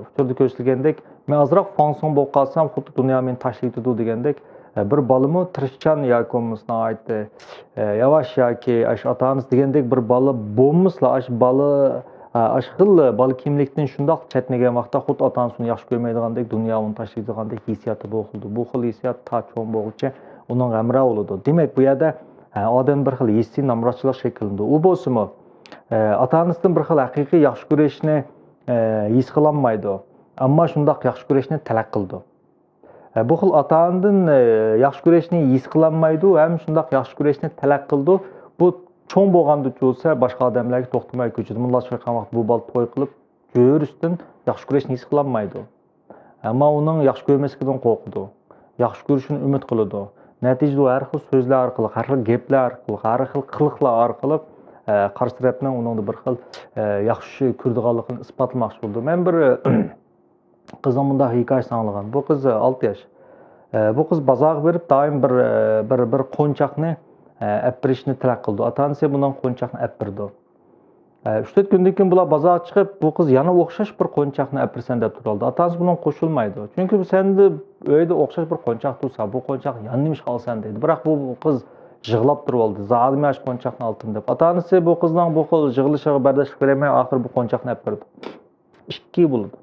ئۇچۇردا كۆرسىتىلگەندەك، مەن ئازراق فاڭسۇڭ بولۇپ قالسام، خۇددى دۇنيا مېنى تاشلىۋېتىدۇ دېگەندەك، بىر بالىمۇ تىرىشچان ياكى بولمىسا ناھايىتى ياۋاش ياكى ئاشۇ ئاتا-ئانىسى دېگەندەك بىر بالا بولمىسىلا، ئاشۇ بالا، ئاشۇ خىل بالا كىملىكتىن شۇنداق چەتنىگەن ۋاقىتتا، خۇددى ئاتا-ئانىسى ئۇنى ياخشى كۆرمەيدىغاندەك، دۇنيا ئۇنى تاشلىۋېتىدىغاندەك ھېسسىياتى بولىدۇ. بۇ خىل ھېسسىيات تا چوڭ بولغۇچە ئۇنىڭغا ھەمراھ بولىدۇ. دېمەك، بۇ يەردە، ئە، ئادەمدە بىر خىل ھېسسىي نامراتچىلىق شەكىللىنىدۇ. ئۇ بولسىمۇ، ئە، ئاتا-ئانىسىدىن بىر خىل ھەقىقىي ياخشى كۆرۈشنى، ئە، ھېس قىلالمايدۇ. ئەمما شۇنداق ياخشى كۆرۈشنى تەلەپ قىلىدۇ. ئە، بۇ خىل ئاتا-ئانىدىن، ئە، ياخشى كۆرۈشنى ھېس قىلالمايدۇ ھەم شۇنداق ياخشى كۆرۈشنى تەلەپ قىلىدۇ. بۇ چوڭ بولغاندا بولسا باشقا ئادەملەرگە توختىماي كۆچىدە مۇنداق چىققان ۋاقىت بۇ بالا توي قىلىپ، جۆرىسىدىن ياخشى كۆرۈشنى ھېس قىلالمايدۇ. ئەمما ئۇنىڭ ياخشى كۆرمەسلىكىدىن قورقىدۇ. ياخشى كۆرۈشىنى ئۈمىد قىلىدۇ. نەتىجىدە ئۇ ھەر خىل سۆزلەر ئارقىلىق، ھەر خىل گەپلەر ئارقىلىق، ھەر خىل قىلىقلار ئارقىلىق، ئە، قارشى تەرەپنىڭ ئۇنىڭدا بىر خىل، ئە، ياخشى كۆرىدىغانلىقىنى ئىسپاتلىماقچى بولىدۇ. مەن بىر قىزنىڭ مۇنداق ھېكايىسىنى ئاڭلىغان. بۇ قىز ئالتە ياش. ئە، بۇ قىز بازارغا بېرىپ دائىم بىر، ئە، بىر، بىر قونچاقنى، ئە، ئەپ بېرىشنى تەلەپ قىلىدۇ. ئاتا-ئانىسى بۇنىڭ قونچاقنى ئەپ بېرىدۇ. ئە، ئۈچ تۆت كۈندىن كېيىن بۇلار بازارغا چىقىپ، بۇ قىز يەنە ئوخشاش بىر قونچاقنى ئەپ بېرىسەن دەپ تۇرۇۋالدى. ئاتا-ئانىسى بۇنىڭغا قوشۇلمايدۇ. چۈنكى سەندە ئۆيدە ئوخشاش بىر قونچاق تۇرسا، بۇ قونچاقنى يەنە نېمىشقا ئالىسەن دەيدۇ. بىراق بۇ قىز يىغلاپ تۇرۇۋالدى. زادى مەن ئاشۇ قونچاقنى ئالدىم دەپ. ئاتا-ئانىسى بۇ قىزنىڭ بۇ خىل يىغلىشىغا بەرداشلىق بېرەلمەي، ئاخىرى بۇ قونچاقنى ئەپ بېرىدۇ. ئىككى بولىدۇ.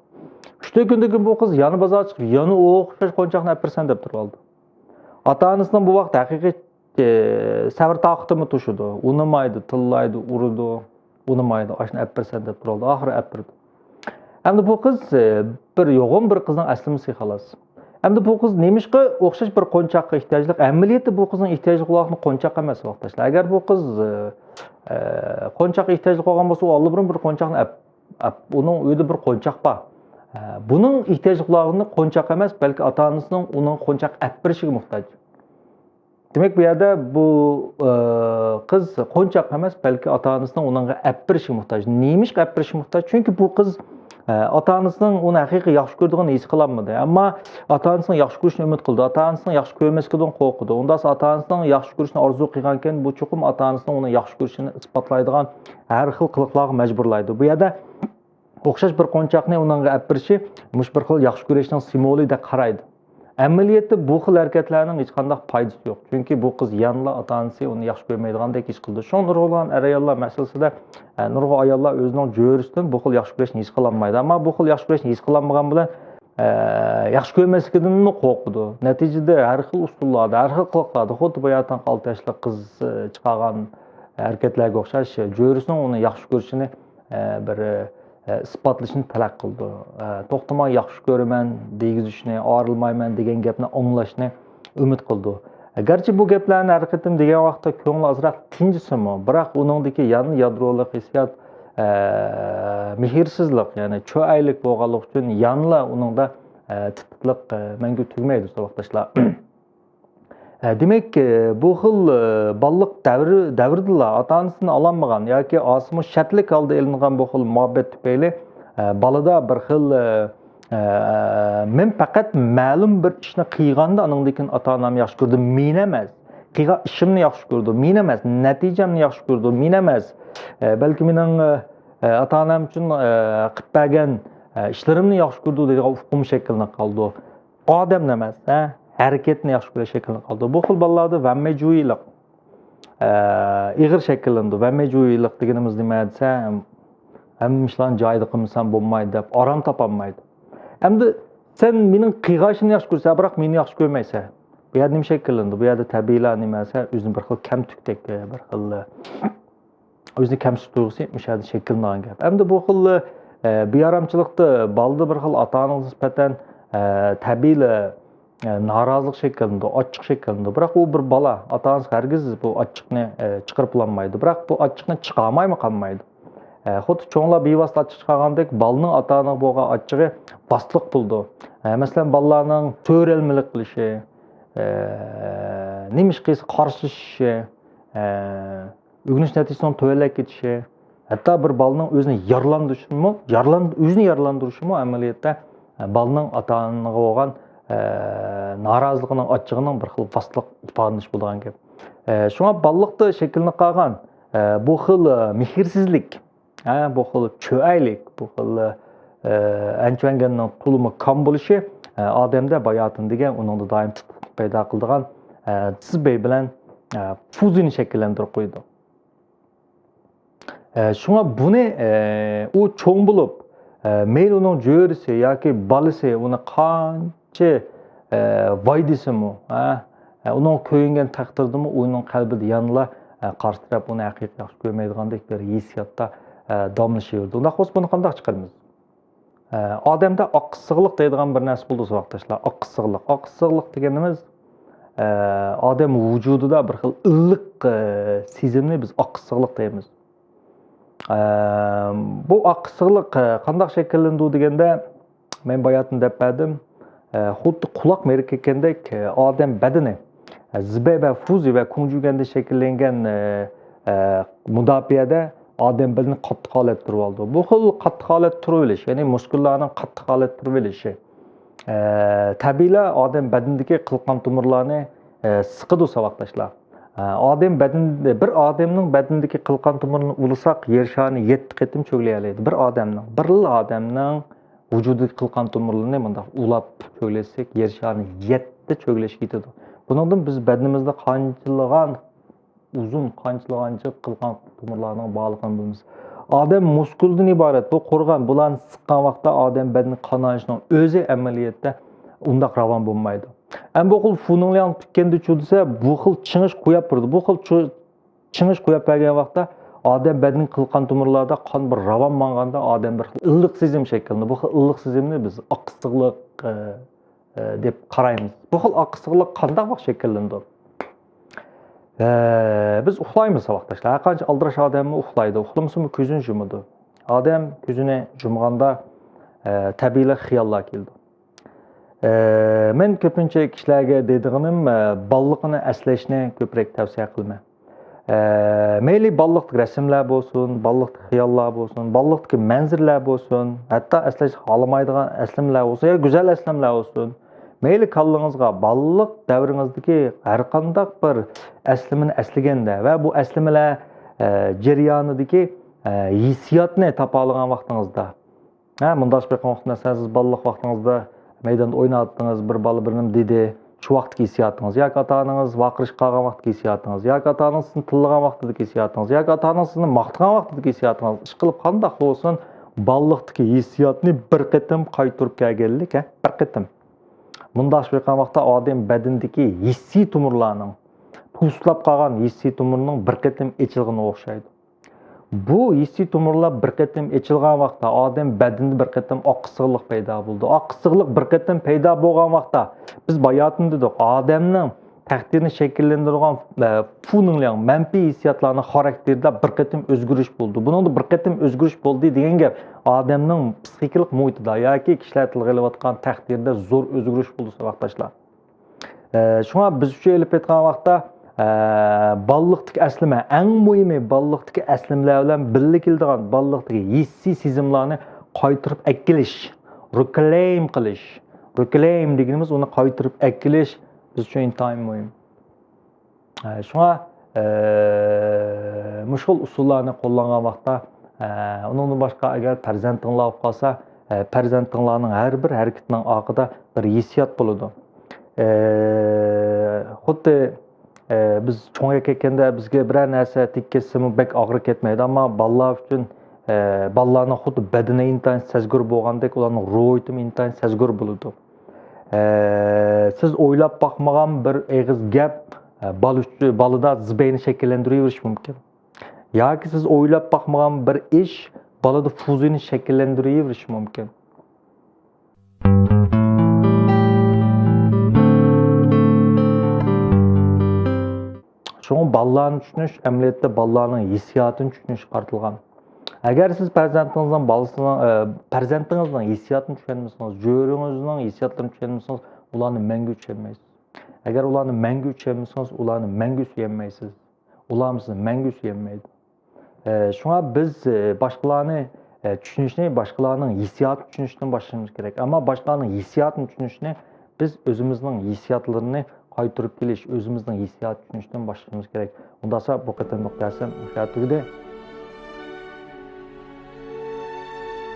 ئۈچ تۆت كۈندىن كېيىن بۇ قىز يەنە بازارغا چىقىپ، يەنە ئوخشاش قونچاقنى ئەپ بېرىسەن دەپ تۇرۇۋالدى. ئاتا-ئانىسىنىڭ بۇ ۋاقىتتا ھەقىقىي، ئە، سەۋر تاقىتىمۇ توشىدۇ. ئۇنىمايدۇ، تىللايدۇ، ئۇرىدۇ. ئۇنىمايدۇ، ئاشۇنى ئەپ بېرىسەن دەپ تۇرۇۋالدى. ئاخىرى ئەپ بېرىدۇ. ئەمدى بۇ قىز، ئە، بىر يوغان بىر قىزنىڭ ئەسلىمىسى خالاس. ئەمدى بۇ قىز نېمىشقا ئوخشاش بىر قونچاققا ئېھتىياجلىق؟ ئەمەلىيەتتە بۇ قىزنىڭ ئېھتىياجلىق بولغان قونچاق ئەمەس، ساۋاقداشلار. ئەگەر بۇ قىز، ئە، ئە، قونچاققا ئېھتىياجلىق بولغان بولسا، ئۇ ئاللىبۇرۇن بىر قونچاقنى ئەپ، ئەپ، ئۇنىڭ ئۆيىدە بىر قونچاق بار. ئە، بۇنىڭ ئېھتىياجلىق بولغىنى قونچاق ئەمەس، بەلكى ئاتا-ئانىسىنىڭ ئۇنىڭغا قونچاق ئەپ بېرىشىگە موھتاج. دېمەك، بۇ يەردە بۇ، ئە، قىز قونچاق ئەمەس، بەلكى ئاتا-ئانىسىنىڭ ئۇنىڭغا ئەپ بېرىشىگە موھتاج. نېمىشقا ئەپ بېرىشىگە موھتاج؟ چۈنكى بۇ قىز، ئە، ئاتا-ئانىسىنىڭ ئۇنى ھەقىقىي ياخشى كۆرىدىغىنىنى ھېس قىلالمىدى. ئەمما ئاتا-ئانىسىنىڭ ياخشى كۆرۈشىنى ئۈمىد قىلىدۇ. ئاتا-ئانىسىنىڭ ياخشى كۆرمەسلىكىدىن قورقىدۇ. ئۇنداق ئاتا-ئانىسىنىڭ ياخشى كۆرۈشىنى ئارزۇ قىلغانكەن، بۇ چوقۇم ئاتا-ئانىسىنىڭ ئۇنى ياخشى كۆرۈشىنى ئىسپاتلايدىغان ھەر خىل قىلىقلارغا مەجبۇرلايدۇ. بۇ يەردە ئوخشاش بىر قونچاقنى ئۇنىڭغا ئەپ بېرىشى مۇشۇ بىر خىل ياخشى كۆرۈشنىڭ سىمۋولى دەپ قارايدۇ. ئەمەلىيەتتە بۇ خىل ھەرىكەتلەرنىڭ ھېچقانداق پايدىسى يوق. چۈنكى بۇ قىز يەنىلا ئاتا-ئانىسى ئۇنى ياخشى كۆرمەيدىغاندەك ھېس قىلىدۇ. شۇڭا نۇرغۇنلىغان ئەر-ئاياللار مەسىلىسىدە، ئە، نۇرغۇن ئاياللار ئۆزىنىڭ جۆرىسىدىن بۇ خىل ياخشى كۆرۈشنى ھېس قىلالمايدۇ. ئەمما بۇ خىل ياخشى كۆرۈشنى ھېس قىلالمىغان بىلەن، ئە، ياخشى كۆرمەسلىكىدىنمۇ قورقىدۇ. نەتىجىدە ھەر خىل ئۇسۇللاردا، ھەر خىل قىلىقلاردا خۇددى باياتىنقى ئالتە ياشلىق قىز، ئە، چىقارغان ھەرىكەتلەرگە ئوخشاش، جۆرىسىنىڭ ئۇنى ياخشى كۆرۈشىنى، ئە، بىر، ئە، ئىسپاتلىشىنى تەلەپ قىلىدۇ. ئە، توختىماي ياخشى كۆرىمەن دېگۈزۈشنى، ئايرىلمايمەن دېگەن گەپنى ئاڭلاشنى ئۈمىد قىلىدۇ. گەرچە بۇ گەپلەرنى ھەر قېتىم دېگەن ۋاقىتتا كۆڭلى ئازراق تىنجىسىمۇ، بىراق ئۇنىڭدىكى يەنە يادرولۇق ھېسسىيات، ئە، مېھىرسىزلىك، يەنى چۆئەيلىك بولغانلىقى ئۈچۈن يەنىلا ئۇنىڭدا، ئە، تىتلىق، ئە، مەڭگۈ تۈگىمەيدۇ، ساۋاقداشلار. ئە، دېمەك، ئە، بۇ خىل، ئە، بالىلىق دەۋرى، دەۋرىدىلا ئاتا-ئانىسىدىن ئالالمىغان ياكى ئاسمۇ شەرتلىك ھالدا ئېلىنغان بۇ خىل مۇھەببەت تۈپەيلى، ئە، بالىدا بىر خىل، ئە، ئە، مەن پەقەت مەلۇم بىر ئىشنى قىلغاندا ئانىڭدىن كېيىن ئاتا-ئانام ياخشى كۆرىدۇ، مېنى ئەمەس. قىلغان ئىشىمنى ياخشى كۆرىدۇ، مېنى ئەمەس. نەتىجەمنى ياخشى كۆرىدۇ، مېنى ئەمەس. ئە، بەلكى مېنىڭ، ئە، ئە، ئاتا-ئانام ئۈچۈن، ئە، قىلىپ بەرگەن، ئە، ئىشلىرىمنى ياخشى كۆرىدۇ دېگەن ئۇقۇم شەكىللىنىپ قالىدۇ. ئادەمنى ئەمەس، ھە، ھەرىكەتنى ياخشى كۆرۈش شەكىللىنىپ قالىدۇ. بۇ خىل بالىلاردا ۋەممەجۇيىلىق، ئە، ئېغىر شەكىللىنىدۇ. ۋەممەجۇيىلىق دېگىنىمىز نېمە دېسە، ھەممە ئىشلارنى جايىدا قىلمىسام بولمايدۇ دەپ ئارام تاپالمايدۇ. ئەمدى سەن مېنىڭ قىلغان ئىشىمنى ياخشى كۆرىسەن، بىراق مېنى ياخشى كۆرمەيسەن. بۇ يەردە نېمە شەكىللىنىدۇ؟ بۇ يەردە تەبىئىيلا نېمە دېسە، ئۆزىنى بىر خىل كەمتۈكتەك، بىر خىل ئۆزىنى كەمسىتىش تۇيغۇسى مۇشۇ يەردە شەكىللىنىدىغان گەپ. ئەمدى بۇ خىل، ئە، بىئارامچىلىقتا بالىدا بىر خىل ئاتا-ئانىغا نىسبەتەن، ئە، تەبىئىيلا، ئە، نارازىلىق شەكىللىنىدۇ، ئاچچىق شەكىللىنىدۇ. بىراق ئۇ بىر بالا، ئاتا-ئانىسى ھەرگىز بۇ ئاچچىقنى، ئە، چىقىرىپ بولالمايدۇ. بىراق بۇ ئاچچىقنى چىقارمايمۇ قالمايدۇ. ئە، خۇددى چوڭلار بىۋاسىتە ئاچچىق چىقارغاندەك، بالىنىڭ ئاتا-ئانىغا بولغان ئاچچىقى باسلىق بولىدۇ. ئە، مەسىلەن، بالىلارنىڭ سۆرەلمىلىك قىلىشى، ئە، نېمە ئىش قىلسا قارشىلىشىشى، ئە، ئۆگىنىش نەتىجىسىنىڭ تۆۋەنلەپ كېتىشى، ھەتتا بىر بالىنىڭ ئۆزىنى يارىلاندۇرۇشىمۇ، يارىلان-، ئۆزىنى يارىلاندۇرۇشىمۇ ئەمەلىيەتتە، ئە، بالىنىڭ ئاتا-ئانىغا بولغان، ئە، نارازىلىقىنىڭ، ئاچچىقىنىڭ بىر خىل باسلىق ئىپادىلىنىشى بولىدىغان گەپ. ئە، شۇڭا بالىلىقتا شەكىللىنىپ قالغان، ئە، بۇ خىل، ئە، مېھىرسىزلىك، ھە، بۇ خىل چۆئەيلىك، بۇ خىل، ئە، ئەنچۈەنگەننىڭ تولىمۇ كام بولۇشى، ئە، ئادەمدە باياتىن دېگەن ئۇنىڭدا دائىم تىتىقلىق پەيدا قىلىدىغان، ئە، سىبەي بىلەن، ئە، فۇزىنى شەكىللەندۈرۈپ قويىدۇ. ئە، شۇڭا بۇنى، ئە، ئۇ چوڭ بولۇپ، ئە، مەيلى ئۇنىڭ جۆرىسى ياكى بالىسى ئۇنى قانچە، ئە، ۋاي دېسىمۇ، ھە، ئە، ئۇنىڭغا كۆيۈنگەن تەقدىردىمۇ ئۇنىڭ قەلبىدە يەنىلا، ئە، قارشى تەرەپ ئۇنى ھەقىقىي ياخشى كۆرمەيدىغاندەك بىر ھېسسىياتتا، ئە، داۋاملىشىۋېرىدۇ. ئۇنداق بولسا بۇنى قانداق چىقىرىمىز؟ ئە، ئادەمدە ئاقسىقلىق دەيدىغان بىر نەرسە بولىدۇ، ساۋاقداشلار. ئاقسىقلىق. ئاقسىقلىق دېگىنىمىز، ئە، ئادەم ۋۇجۇدىدا بىر خىل ئىللىق، ئە، سېزىمنى بىز ئاقسىقلىق دەيمىز. ئە، بۇ ئاقسىقلىق، ئە، قانداق شەكىللىنىدۇ دېگەندە، مەن باياتىن دەپ بەردىم. ئە، خۇددى قۇلاق مېرىككەندەك، ئە، ئادەم بەدىنى، ئە، زىبەي ۋە فۇزى ۋە كۇڭجۈگەندىن شەكىللەنگەن، ئە، ئە، مۇداپىئەدە ئادەم بەدىنى قاتتىق ھالەتتە تۇرۇۋالىدۇ. بۇ خىل قاتتىق ھالەتتە تۇرۇۋېلىش، يەنى مۇسكۇللارنىڭ قاتتىق ھالەتتە تۇرۇۋېلىشى، ئە، تەبىئىيلا ئادەم بەدىنىدىكى قىلقان تومۇرلارنى، ئە، سىقىدۇ، ساۋاقداشلار. ئە، ئادەم بەدىن، بىر ئادەمنىڭ بەدىنىدىكى قىلقان تومۇرىنى ئۇلىساق، يەر شارىنى يەتتە قېتىم چۆگىلىيەلەيدۇ. بىر ئادەمنىڭ، بىرلا ئادەمنىڭ ۋۇجۇدىدىكى قىلقان تومۇرلىرىنى مۇنداق ئۇلاپ چۆگىلىسەك، يەر شارىنى يەتتە چۆگىلەشكە يېتىدۇ. بۇنىڭدىن بىز بەدىنىمىزدە قانچىلىغان ئۇزۇن، قانچىلىغان جىق قىلقان تومۇرلارنىڭ بارلىقىنى بىلىمىز. ئادەم مۇسكۇلدىن ئىبارەت، بۇ قورغان، بۇلارنى سىققان ۋاقىتتا ئادەم بەدىنى قانىيىشنىڭ ئۆزى ئەمەلىيەتتە ئۇنداق راۋان بولمايدۇ. ئەمما بۇ خىل فۇنىڭلياڭ پۈتكەندە چۇ دېسە، بۇ خىل چىڭىش قوياپ بېرىدۇ. بۇ خىل چۇ-، چىڭىش قوياپ بەرگەن ۋاقىتتا ئادەم بەدىنى قىلقان تومۇرلاردا قان بىر راۋان ماڭغاندا ئادەم بىر خىل ئىللىق سېزىم شەكىللىنىدۇ. بۇ خىل ئىللىق سېزىمنى بىز ئاقسىقلىق، ئە، ئە، دەپ قارايمىز. بۇ خىل ئاقسىقلىق قانداق ۋاقىت شەكىللىنىدۇ؟ ئە، بىز ئۇخلايمىز، ساۋاقداشلار. ھەر قانچە ئالدىراش ئادەممۇ ئۇخلايدۇ. ئۇخلىمىسىمۇ كۆزىنى يۇمىدۇ. ئادەم كۆزىنى يۇمغاندا، ئە، تەبىئىيلا خىياللار كېلىدۇ. ئە، مەن كۆپىنچە كىشىلەرگە دەيدىغىنىم، ئە، بالىلىقىنى ئەسلەشنى كۆپرەك تەۋسىيە قىلىمەن. ئە، مەيلى بالىلىقتىكى رەسىملەر بولسۇن، بالىلىقتىكى خىياللار بولسۇن، بالىلىقتىكى مەنزىرىلەر بولسۇن، ھەتتا ئەسلەش خالىمايدىغان ئەسلىمىلەر بولسۇن يا گۈزەل ئەسلىمىلەر بولسۇن، مەيلى كاللىڭىزغا بالىلىق دەۋرىڭىزدىكى ھەرقانداق بىر ئەسلىمىنى ئەسلىگەندە ۋە بۇ ئەسلىمىلەر، ئە، جەريانىدىكى، ئە، ھېسسىياتنى تاپالىغان ۋاقتىڭىزدا، ھە، مۇنداق بېقىڭ، ۋاقىتنى سىز بالىلىق ۋاقتىڭىزدا مەيداندا ئويناۋاتتىڭىز، بىر بالا بىر نېمە دېدى. شۇ ۋاقىتتىكى ھېسسىياتىڭىز ياكى ئاتا-ئانىڭىز ۋارقىرىشىپ قالغان ۋاقىتتىكى ھېسسىياتىڭىز ياكى ئاتا-ئانىڭىز سىزنى تىللىغان ۋاقتىدىكى ھېسسىياتىڭىز ياكى ئاتا-ئانىڭىز سىزنى ماختىغان ۋاقتىدىكى ھېسسىياتىڭىز، ئىشقىلىپ قانداق بولسۇن، بالىلىقتىكى ھېسسىياتنى بىر قېتىم قايتۇرۇپ كەلگەنلىك، ھە، بىر قېتىم. مۇنداق بېقىڭ، ۋاقىتتا ئادەم بەدىنىدىكى ھېسسىي تومۇرلارنىڭ، پۇسلاپ قالغان ھېسسىي تومۇرنىڭ بىر قېتىم ئېچىلغىنىغا ئوخشايدۇ. بۇ ھېسسىي تومۇرلار بىر قېتىم ئېچىلغان ۋاقىتتا، ئادەم بەدىنىدە بىر قېتىم ئاققا سىغلىق پەيدا بولىدۇ. ئاققا سىغلىق بىر قېتىم پەيدا بولغان ۋاقىتتا، بىز باياتىن دېدۇق، ئادەمنىڭ تەقدىرىنى شەكىللەندۈرىدىغان، ئە، فۇنىڭلياڭ، مەنپىي ھېسسىياتلارنىڭ خاراكتېرىدا بىر قېتىم ئۆزگىرىش بولىدۇ. بۇنىڭدا بىر قېتىم ئۆزگىرىش بولدى دېگەن گەپ، ئادەمنىڭ پسىخىكىلىق مۇھىتىدا ياكى كىشىلەر تىلغا ئېلىۋاتقان تەقدىردە زور ئۆزگىرىش بولىدۇ، ساۋاقداشلار. ئە، شۇڭا بىز ئۈچۈن ئېلىپ ئېيتقان ۋاقىتتا، ئە، بالىلىقتىكى ئەسلىمە، ئەڭ مۇھىمى بالىلىقتىكى ئەسلىمىلەر بىلەن بىللە كېلىدىغان بالىلىقتىكى ھېسسىي سېزىملارنى قايتۇرۇپ ئەكېلىش، رېكلەيم قىلىش. رېكلەيم دېگىنىمىز ئۇنى قايتۇرۇپ ئەكېلىش بىز ئۈچۈن ئىنتايىن مۇھىم. ئە، شۇڭا، ئە، مۇشۇ خىل ئۇسۇللارنى قوللانغان ۋاقىتتا، ئە، ئۇنىڭدىن باشقا ئەگەر پەرزەنتىڭلار بولۇپ قالسا، ئە، پەرزەنتىڭلارنىڭ ھەر بىر ھەرىكىتىنىڭ ئارقىدا بىر ھېسسىيات بولىدۇ. ئە، خۇددى، ئە، بىز چوڭىيىپ كەتكەندە بىزگە بىرەر نەرسە تېگىپ كەتسىمۇ بەك ئاغرىپ كەتمەيدۇ، ئەمما بالىلار ئۈچۈن، ئە، بالىلارنىڭ خۇددى بەدىنى ئىنتايىن سەزگۈر بولغاندەك ئۇلارنىڭ روھىيىتىمۇ ئىنتايىن سەزگۈر بولىدۇ. ئە، سىز ئويلاپ باقمىغان بىر ئېغىز گەپ، ئە، بالا ئۈچۈن، بالىدا زىبەينى شەكىللەندۈرۈۋېرىشى مۇمكىن. ياكى سىز ئويلاپ باقمىغان بىر ئىش بالىدا فۇزىنى شەكىللەندۈرۈۋېرىشى مۇمكىن. شۇڭا بالىلارنى چۈشىنىش ئەمەلىيەتتە بالىلارنىڭ ھېسسىياتىنى چۈشىنىشكە قارىتىلغان. ئەگەر سىز پەرزەنتىڭىزنىڭ بالىسىنىڭ، ئە، پەرزەنتىڭىزنىڭ ھېسسىياتىنى چۈشەنمىسىڭىز، جۆرىڭىزنىڭ ھېسسىياتلىرىنى چۈشەنمىسىڭىز، ئۇلارنى مەڭگۈ چۈشەنمەيسىز. ئەگەر ئۇلارنى مەڭگۈ چۈشەنمىسىڭىز، ئۇلارنى مەڭگۈ سۆيەلمەيسىز. ئۇلارمۇ سىزنى مەڭگۈ سۆيەلمەيدۇ. ئە، شۇڭا بىز، ئە، باشقىلارنى، ئە، چۈشىنىشنى باشقىلارنىڭ ھېسسىياتىنى چۈشىنىشتىن باشلىشىمىز كېرەك. ئەمما باشقىلارنىڭ ھېسسىياتىنى چۈشىنىشنى بىز ئۆزىمىزنىڭ ھېسسىياتلىرىنى قايتۇرۇپ كېلىش، ئۆزىمىزنىڭ ھېسسىياتىنى چۈشىنىشتىن باشلىشىمىز كېرەك. ئۇنداقسا بۇ قېتىملىق دەرسىم مۇشۇ يەردە تۈگىدى.